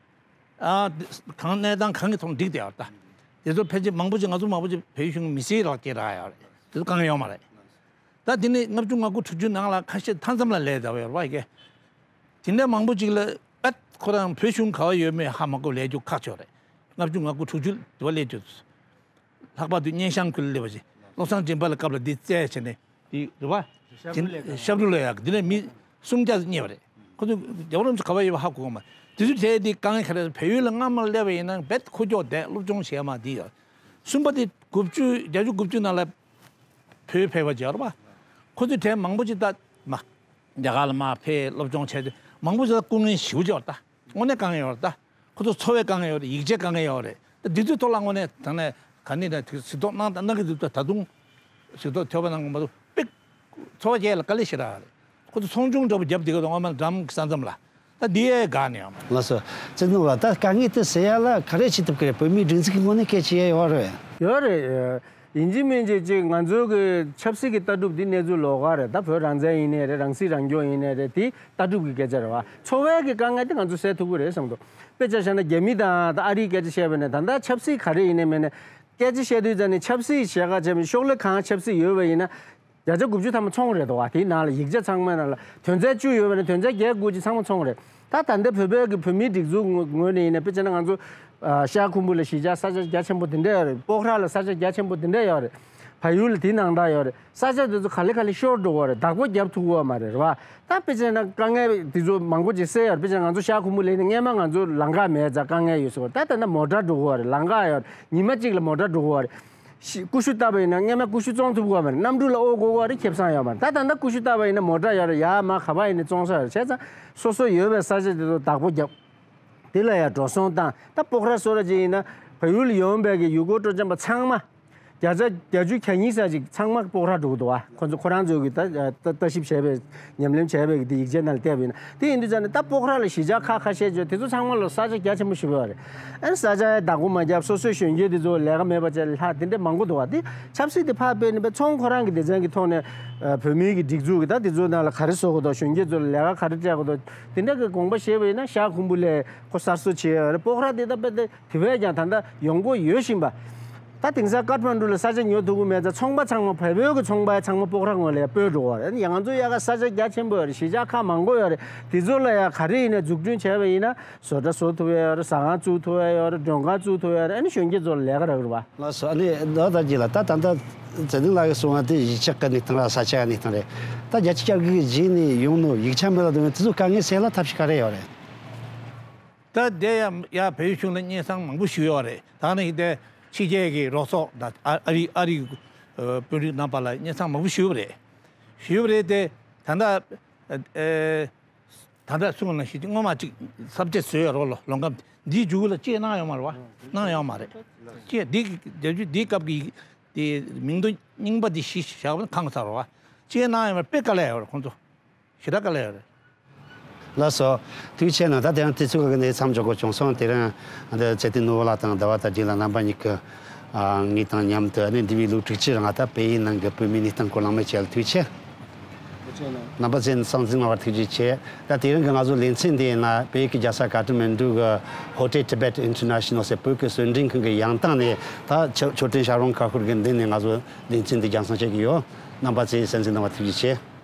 ཨ་གང་གནས་སྟངས་གང་གི་ཐོག་འགྲིག་བསྡད་ཡོད་རེད། ད་དེ་ཚོ་ཕལ་ཆེར་མང་པོ་ཅིག་ང་ཚོ་མང་པོ་ཅིག་བལ་ཡུལ་གཞུང་མི་སེར་ལག་ཁྱེར་རག་ཡོད་རེད། དེ་ཚོ་དཀའ་ངལ་ཡོད་མ་རེད། ད་དེ་ནས་ལྔ་བཅུ་ང་དགུ་དྲུག་ཅུ་ནང་ལ་ཁ་ཤས་མཐའ་མཚམས་ལ་ལས་བསྡད་པ་ཡོད་རེད་བ། ཡ་གི་དེ་འདྲ་མང་པོ་ཅིག་ལ་ཨ་ཁོ་རང་བོད་གཞུང་ག་བ་ཡོད་མེད་ཧ་མ་གོ་ལས་རྒྱུ་ཁག་ཆེ་བ་རེད། ལྔ་བཅུ་ང་དགུ་དྲུག་ཅུ་དེ་བ་སླེབས་དུས། ལྷག་པར་དུ་སྙན་ཤང་ཁུལ་ལ་སླེབས་པ་ཅིག་བློ་བཟང་སྦྱིན་པ་ལ་སྐབས་ལ་འདི་བཙལ་བྱས་ནས། དེ་རེད་བ། ཞབས་དྲུང་ལས་ཀ། ཞབས་དྲུང་ལས་ཀ་དེ་ནས་མི་སུམ་བརྒྱ་རྙེད་པ་རེད། ཁོ་ཚོ་རྒྱལ་བ་རིན་པོ་ཆེ་ག་པར་ཡོད་པ་ཧ་གོ་གི་མ་རེད། དེ་ཚོའི་གྲས་དེ་དཀའ་ངལ་ག་རེ་རེད། བལ་ཡུལ་ལ་སྔ་མ་སླེབས་པ་ཡིན་ན་རྦད་ཁོ་ཁྱོག་བསྡད། སློབ་སྦྱོང་བྱས་མ་དེ་ཡོད། གསུམ་པ་དེ་དགུ་བཅུ་བརྒྱད་ཅུ་དགུ་བཅུ་ནང་ལ་བོད་ཕེབས་པ་བྱས་རེད་བ། ཁོ་ཚོའི་གྲས་མང་པོ་ཅིག་ད་མ་རྒྱ་གར་ལ་མར་ཕེབས་སློབ་སྦྱོང་བྱས་ཏེ་མང་པོ་ཅིག་ད་སྐུ་ངལ་ཞེ་པོ་ཅིག་ཡོད་རེད། ད་དངོས་གནས་དཀའ་ངལ་ཡོད་རེད་ད། ཁོ་ཚོ་འཚོ་བའི་དཀའ་ངལ་ཡོད་རེད། ཡིག་ཆའི་དཀའ་ངལ་ཡོད་རེད། ད་འདི་ཚོའི་ཐོག་ལ་དངོས་གནས་ད་ནས་ག་ནས་ད་གཟིགས་རྟོག་གནང་དང་གནང་གི་འདུག་ད་ད་དུང་གཟིགས་རྟོག་ཐོས་པ་གནང་གི་མ་གཏོགས་དཔེ་འཚོ་བ་སྐྱེལ་ལ་དཀའ་ལས་ཞེ་དྲག་རེད། ཁོ་ཚོ་ཚོང་ཆུང་འདྲ་པོ་བརྒྱབ་བསྡད་ཀྱི་འདུག་སྔོན་མ་འགྲམ་གྱི་ས་མཚམས་ལ། ད་འདི་ཡས་དགའ་ནས་ཡོང་། ལགས་སོ། ཚེ་རིང་ལགས། ད་དཀའ་ངལ་དེ་སེལ་ཡ་ལ་ག་རེ་བྱེད་ཐུབ་ཀྱི་རེད། བོད་མིའི་སྒྲིག་འཛུགས་ཀྱི་ངོས་ནས་སྐད་ཆ་ཡས་ཡོད་རེད། ཡོད་རེད། ཡིན་གཅིག་མིན་གཅིག་ཅིག་ང་ཚོའི་གི་ཆབ་སྲིད་ཀྱི་ལྟ་གྲུབ་འདི་གནས་ཚུལ་ལོགས་ཀ་རེད། ད་བོད་རང་བཙན་ཡིན་ནའི་རེད། རང་སྲིད་རང་སྐྱོང་ཡིན་ནའི་རེད། དེ་ལྟ་གྲུབ་ཀྱི་སྐད་ཆ་རེད་བ། འཚོ་བའི་གི་དཀའ་ངལ་དེ་ང་ཚོ་སེལ་ཐུབ་ཀྱི་རེད་བསམ་འདུག་དཔེ་ཆ་བཞག་ན་རྒྱ་མི་དང་ད་ཨ་རིའི་སྐད་ཆ་བཤད་པ་ནས་ད་ལྟ་ཆབ་སྲིད་ག་རེ་ཡིན་ནའི་མིན་ནའི་སྐད་ཆ་བཤད་དུས་ཙམ་ནས་ཆབ་སྲིད་བྱེད་ག་བྱས་པའི་ཤོག་ལེ་གང་ཆབ་སྲིད་ཡོད་པ་ཡིན་ན། བརྒྱ་ཆ་དགུ་བཅུ་ཐམ་པ་ཚོང་རེད་དོ། དེའི་ནང་ལ་ཡིག་ཆ་ཚང་མའི་ནང་ལ་དོན་ཚན་བཅུ་ཡོད་པ་ནི་དོན་ཚན་བརྒྱད་དགུ་ཅིག་ཚང་མ་ཚོང་རེད། ད་ད་ལྟ་བོད་པའི་གི་བོད་མིའི་སྒྲིག་འཛུགས་ངོས་ནས་ཡིན་ན་དཔེ་བྱས་ན་ང་ཚོ་ཨ་ཤར་ཁུམ་བུ་ལ་གཞིས་ཆགས་ས་ཆ་རྒྱ་ཆེན་པོ་དེ་འདྲ་ཡོད་རེད། སྤོག་ར་ལ་ས་ཆ་རྒྱ་ཆེན་པོ་དེ་འདྲ་ཡོད་རེད། བལ་ཡུལ་ལ་དེའི་ནང་ད་ཡོད་རེད། ས་ཆ་དེ་ཚོ་ག་ལེ་ག་ལེ་ཤོར་འགྲོ་གི་རེད། བདག་པོ་རྒྱབ་ཐུབ་ཀྱི་མ་རེད། རེད་བ། ད་དཔེ་བྱས་ན་དཀའ་ངལ་དེ་ཚོ་མང་པོ་ཅིག་སེལ་ཡོད་རེད། དཔེ་བྱས་ན་ང་ཚོ་ཤར་ཁུམ་བུ་ལ་ཡིན་ན་སྔས་མ་ང་ཚོ་ལམ་ཁ་མེད་ཙང་དཀའ་ངལ་ཡོད་ཟེར་བ། ད་ད་ལྟ་མོ་ཊ་འགྲོ་གི་རེད། ལམ་ཁ་ཡོད་རེད། ཉི་མ་གཅིག་ལ་མོ་ཊ་འགྲོ་གི་རེད། ཤི་ཀུ་ཤུ་བཏབ་པ་ཡིན་ན་སྔས་མ་ཀུ་ཤུ་བཙོང་ཐུབ་ཀྱི་ཡོད་མ་རེད། གནམ་གྲུ་ལ་འོག་འགྲོ་གི་ཡོད་རེད། ཁེ་བཟང་ཡོད་མ་རེད། ད་ད་ལྟ་ཀུ་ཤུ་བཏབ་པ་ཡིན་ན་མོ་ཊ་ཡོད་རེད། ཡར་མར་ག་པར་ཡིན་ནའི་བཙོང་ས་ཡོད་རེད། བྱས་ཙང་སོ་སོ་ཡོད་པའི་ས་ཆ་དེ་ཚོ་བདག་པོ་རྒྱབ། དེ་ལ་ཡང་འགྲོ་སོང་བཏང་། ད་སྤོག་ར་བཟོ་ར་ཅིག་ཡིན་ན་བལ་ཡུལ་ལ་ཡོང་བའི་གི་ཡུལ་སྐོར་སྤྲོ་འཆམ་པ་ཚང་མ་བརྒྱ་ཆ་བརྒྱད་ཅུ་གྱ་གཉིས་ཙམ་ཅིག་ཚང་མ་སྤོག་ར་འགྲོ་གི་འདུག་བ། ཁོ་ཚོ་ཁོ་རང་ཚོ་གི་ད་ལྟ་ལྟ་ཞིབ་བྱས་པའི་ཉམས་ལེན་བྱས་པའི་གི་དེ་ཡིག་ཆའི་ནང་ལ་བལྟས་པ་ཡིན་ན། དེ་ཡིན་དུས་ཙང་ནས་ད་སྤོག་ར་ལ་གཞིས་ཆགས་ཁག་ཁ་ཤས་ཅིག་དེ་ཚོ་ཚང་མ་ལ་ས་ཆ་རྒྱ་ཆེན་པོ་ཞིག་ཡོད་རེད། ཨ་ནི་ས་ཆ་བདག་པོ་མ་བརྒྱབ། སོ་སོའི་གཞོན་སྐྱེས་དེ་ཚོ་ལས་ཀ་མེད་པ་བྱས་ལྷག་དེ་འདྲ་མང་པོ་འདུག་བ། དེ་ཆབ་སྲིད་དེ་ཕར་སྤེལ་ནས་པའི་ཚོང་ཁོ་རང་གི་སྡེ་ཚན་གྱི་ཐོག་ནས་ཨ་བོད་མིའི་གི་སྒྲིག་འཛུགས་ཀྱི་ད་དེ་ཚོའི་ནང་ལ་ག་རེ་བཟོ་དགོས་འདུག་གཞོན་སྐྱེས་ཚོ་ལ་ལས་ཀ་ག་རེ་སྤྲད་དགོས་འདུག་དེ་འདྲ་གི་དགོངས་པ་བཞེས་པ་ཡིན་ན་ཤར་ཁུམ་བུ་ལས་ཁོ་གསར་བཟོ་བྱས་ཡོད་རེད། སྤོག་ར་དེ་ད་དཔེ་དེ་དེ་བས་ཀྱང་ད་ལྟ་ཡོང་སྒོ་ཡོད་བཞིན་པ། ད་དེང་སང་ཀཏ་མན་ཌུ་ལ་ས་ཆ་ཉོ་ཐུབ་ཀྱི་མེད་ཙང་ཚོང་པ་ཚང་མ་བལ་པོའི་གི་ཚོང་པ་ཚང་མ་སྤོག་ར་ངོས་ལ་ཡར་སྤོས་འགྲོ་གི་རེད། ཡང་ང་ཚོ་དབྱར་ཁ་ས་ཆ་རྒྱ་ཆེན་པོ་ཡོད་རེད། གཞིས་ཆགས་ཁག་མང་པོ་ཡོད་རེད། དེ་ཚོ་ལ་ཡང་ག་རེ་ཡིན་ན་འཛུགས་སྐྲུན་བྱས་པ་ཡིན་ན་བཟོ་གྲྭ་བཟོ་ཐུབ་ཡ་ཡོད་རེད། ཟ་ཁང་བཙུགས་ཐུབ་ཡ་ཡོད་རེད། མགྲོན་ཁང་བཙུགས་ཐུབ་ཡ་ཡོད་རེད། ཨ་ནི་གཞོན་སྐྱེས་ཚོ་ལ་ལས་ཀ་རག་གི་རེད་བ། ལགས་སོ། ཨ་ནི་ད་ད་རྒྱས་ལ་ད་ད་ལྟ་ཚེ་རིང་ལགས་ཀྱིས་གསུངས་པ་དེ་གཞིས་ཆགས་ཀྱི་གནས་སྟངས་ར་ས་ཆ་གི་གནས་སྟངས་རེད། ད་བརྒྱ་ཆ་བརྒྱ་གི་རྗེས་ནས་ཡོང་ནོ་ཡིག་ཆ་མེད་ལ་དུ་དེ་ཚོ་དཀའ་ངལ་སེལ་ལ་ཐབས་ཤེས་ག་རེ་ཡོད་རེད། ད་དེ་ཡང་ཡ་བལ་ཡུལ་གཞུང་ལ་སྙན་སེང་མང་པོ་ཞུས་ཡོད་རེད། ད་ནི་དེ་ཕྱི་རྒྱལ་གྱི་རོགས་ཚོགས་དང་ཨ་ཨ་རི་ཨ་རི་གི་དཔོན་རིགས་རྣམ་པ་ལ་སྙན་སེང་མང་པོ་ཞུས་པ་རེད། ཞུས་པ་རེད་དེ། ད་ལྟ་ཨ་ཨ་ད་ལྟ་གསུངས་པ་ནང་བཞིན་སྔོན་མ་ཅིག་ས་བཅད་བཟོས་ཡོད་རོགས་ལོ། ལོ་འགའ་འདིའི་མཇུག་ལ་ཅིག་གནང་ཡོད་མ་རེད་བ། གནང་ཡོད་མ་རེད། ཅིག་འདི་འདི་འདིའི་སྐབས་ཀྱི་དེ་མིང་ཐོ་རྙིང་པ་འདི་གཞི་བཞག་པ་ན་ཁང་ཚར་བ། ཅིག་གནང་ཡོད་མ་རེད། དཔེ་དཀའ་ལས་ཡོད་རེད་ཁོང་ཚོ། ཞེ་དྲག་དཀའ་ལས་ཡོད་རེད། ལགས་སོ། ཐུགས་རྗེ་ཆེ་གནང་། ད་དེ་རིང་དུས་ཚོད་ཀྱི་གནས་མཚམས་འཇོག་དགོས་བྱུང་སོང་། དེ་རིང་འདི་ཚེ་བརྟན་ནོར་བུ་ལགས་དང་ཟླ་བ་དར་རྒྱས་ལགས་རྣམ་པ་གཉིས་ཀྱིས་ཨ་ངེད་དང་མཉམ་དུ་ཨ་ནི་འདས་པའི་ལོ་དྲུག་ཅུ་རིང་ད་བལ་ཡུལ་ནང་གི་བོད་མིའི་གནས་སྟངས་སྐོར་གླེང་མོལ་བྱས་ལ་ཐུགས་རྗེ་ཆེ། ཐུགས་རྗེ་གནང་། རྣམ་པ་ཚོས་གསན་གཟིགས་གནང་བར་ཐུགས་རྗེ་ཆེ། ད་དེ་རིང་གི་ང་ཚོ་ལེ་ཚན་འདིའི་ནང་བལ་ཡུལ་གྱི་རྒྱལ་ས་ཀ་ཐ་མན་ཌུ་གི་Hotel Tibet International ཟེར་བོད་ཀྱི་གསོལ་མགྲོན་ཁང་གི་ཡང་ཐང་ནས་ད་ཆོ་མཆོད་སྤྲིན་ཞབས་རིམ་ཁག་ཤོར་གྱི་མདུན་ནས་ང་ཚོ་ལེ་ཚན་འདི་རྒྱང་སྲིང་བྱེད་ཀྱི་ཡོད། རྣམ་པ་ཚོས་གསན་གཟིགས་གནང་བར་ཐུགས་རྗེ་ཆེ།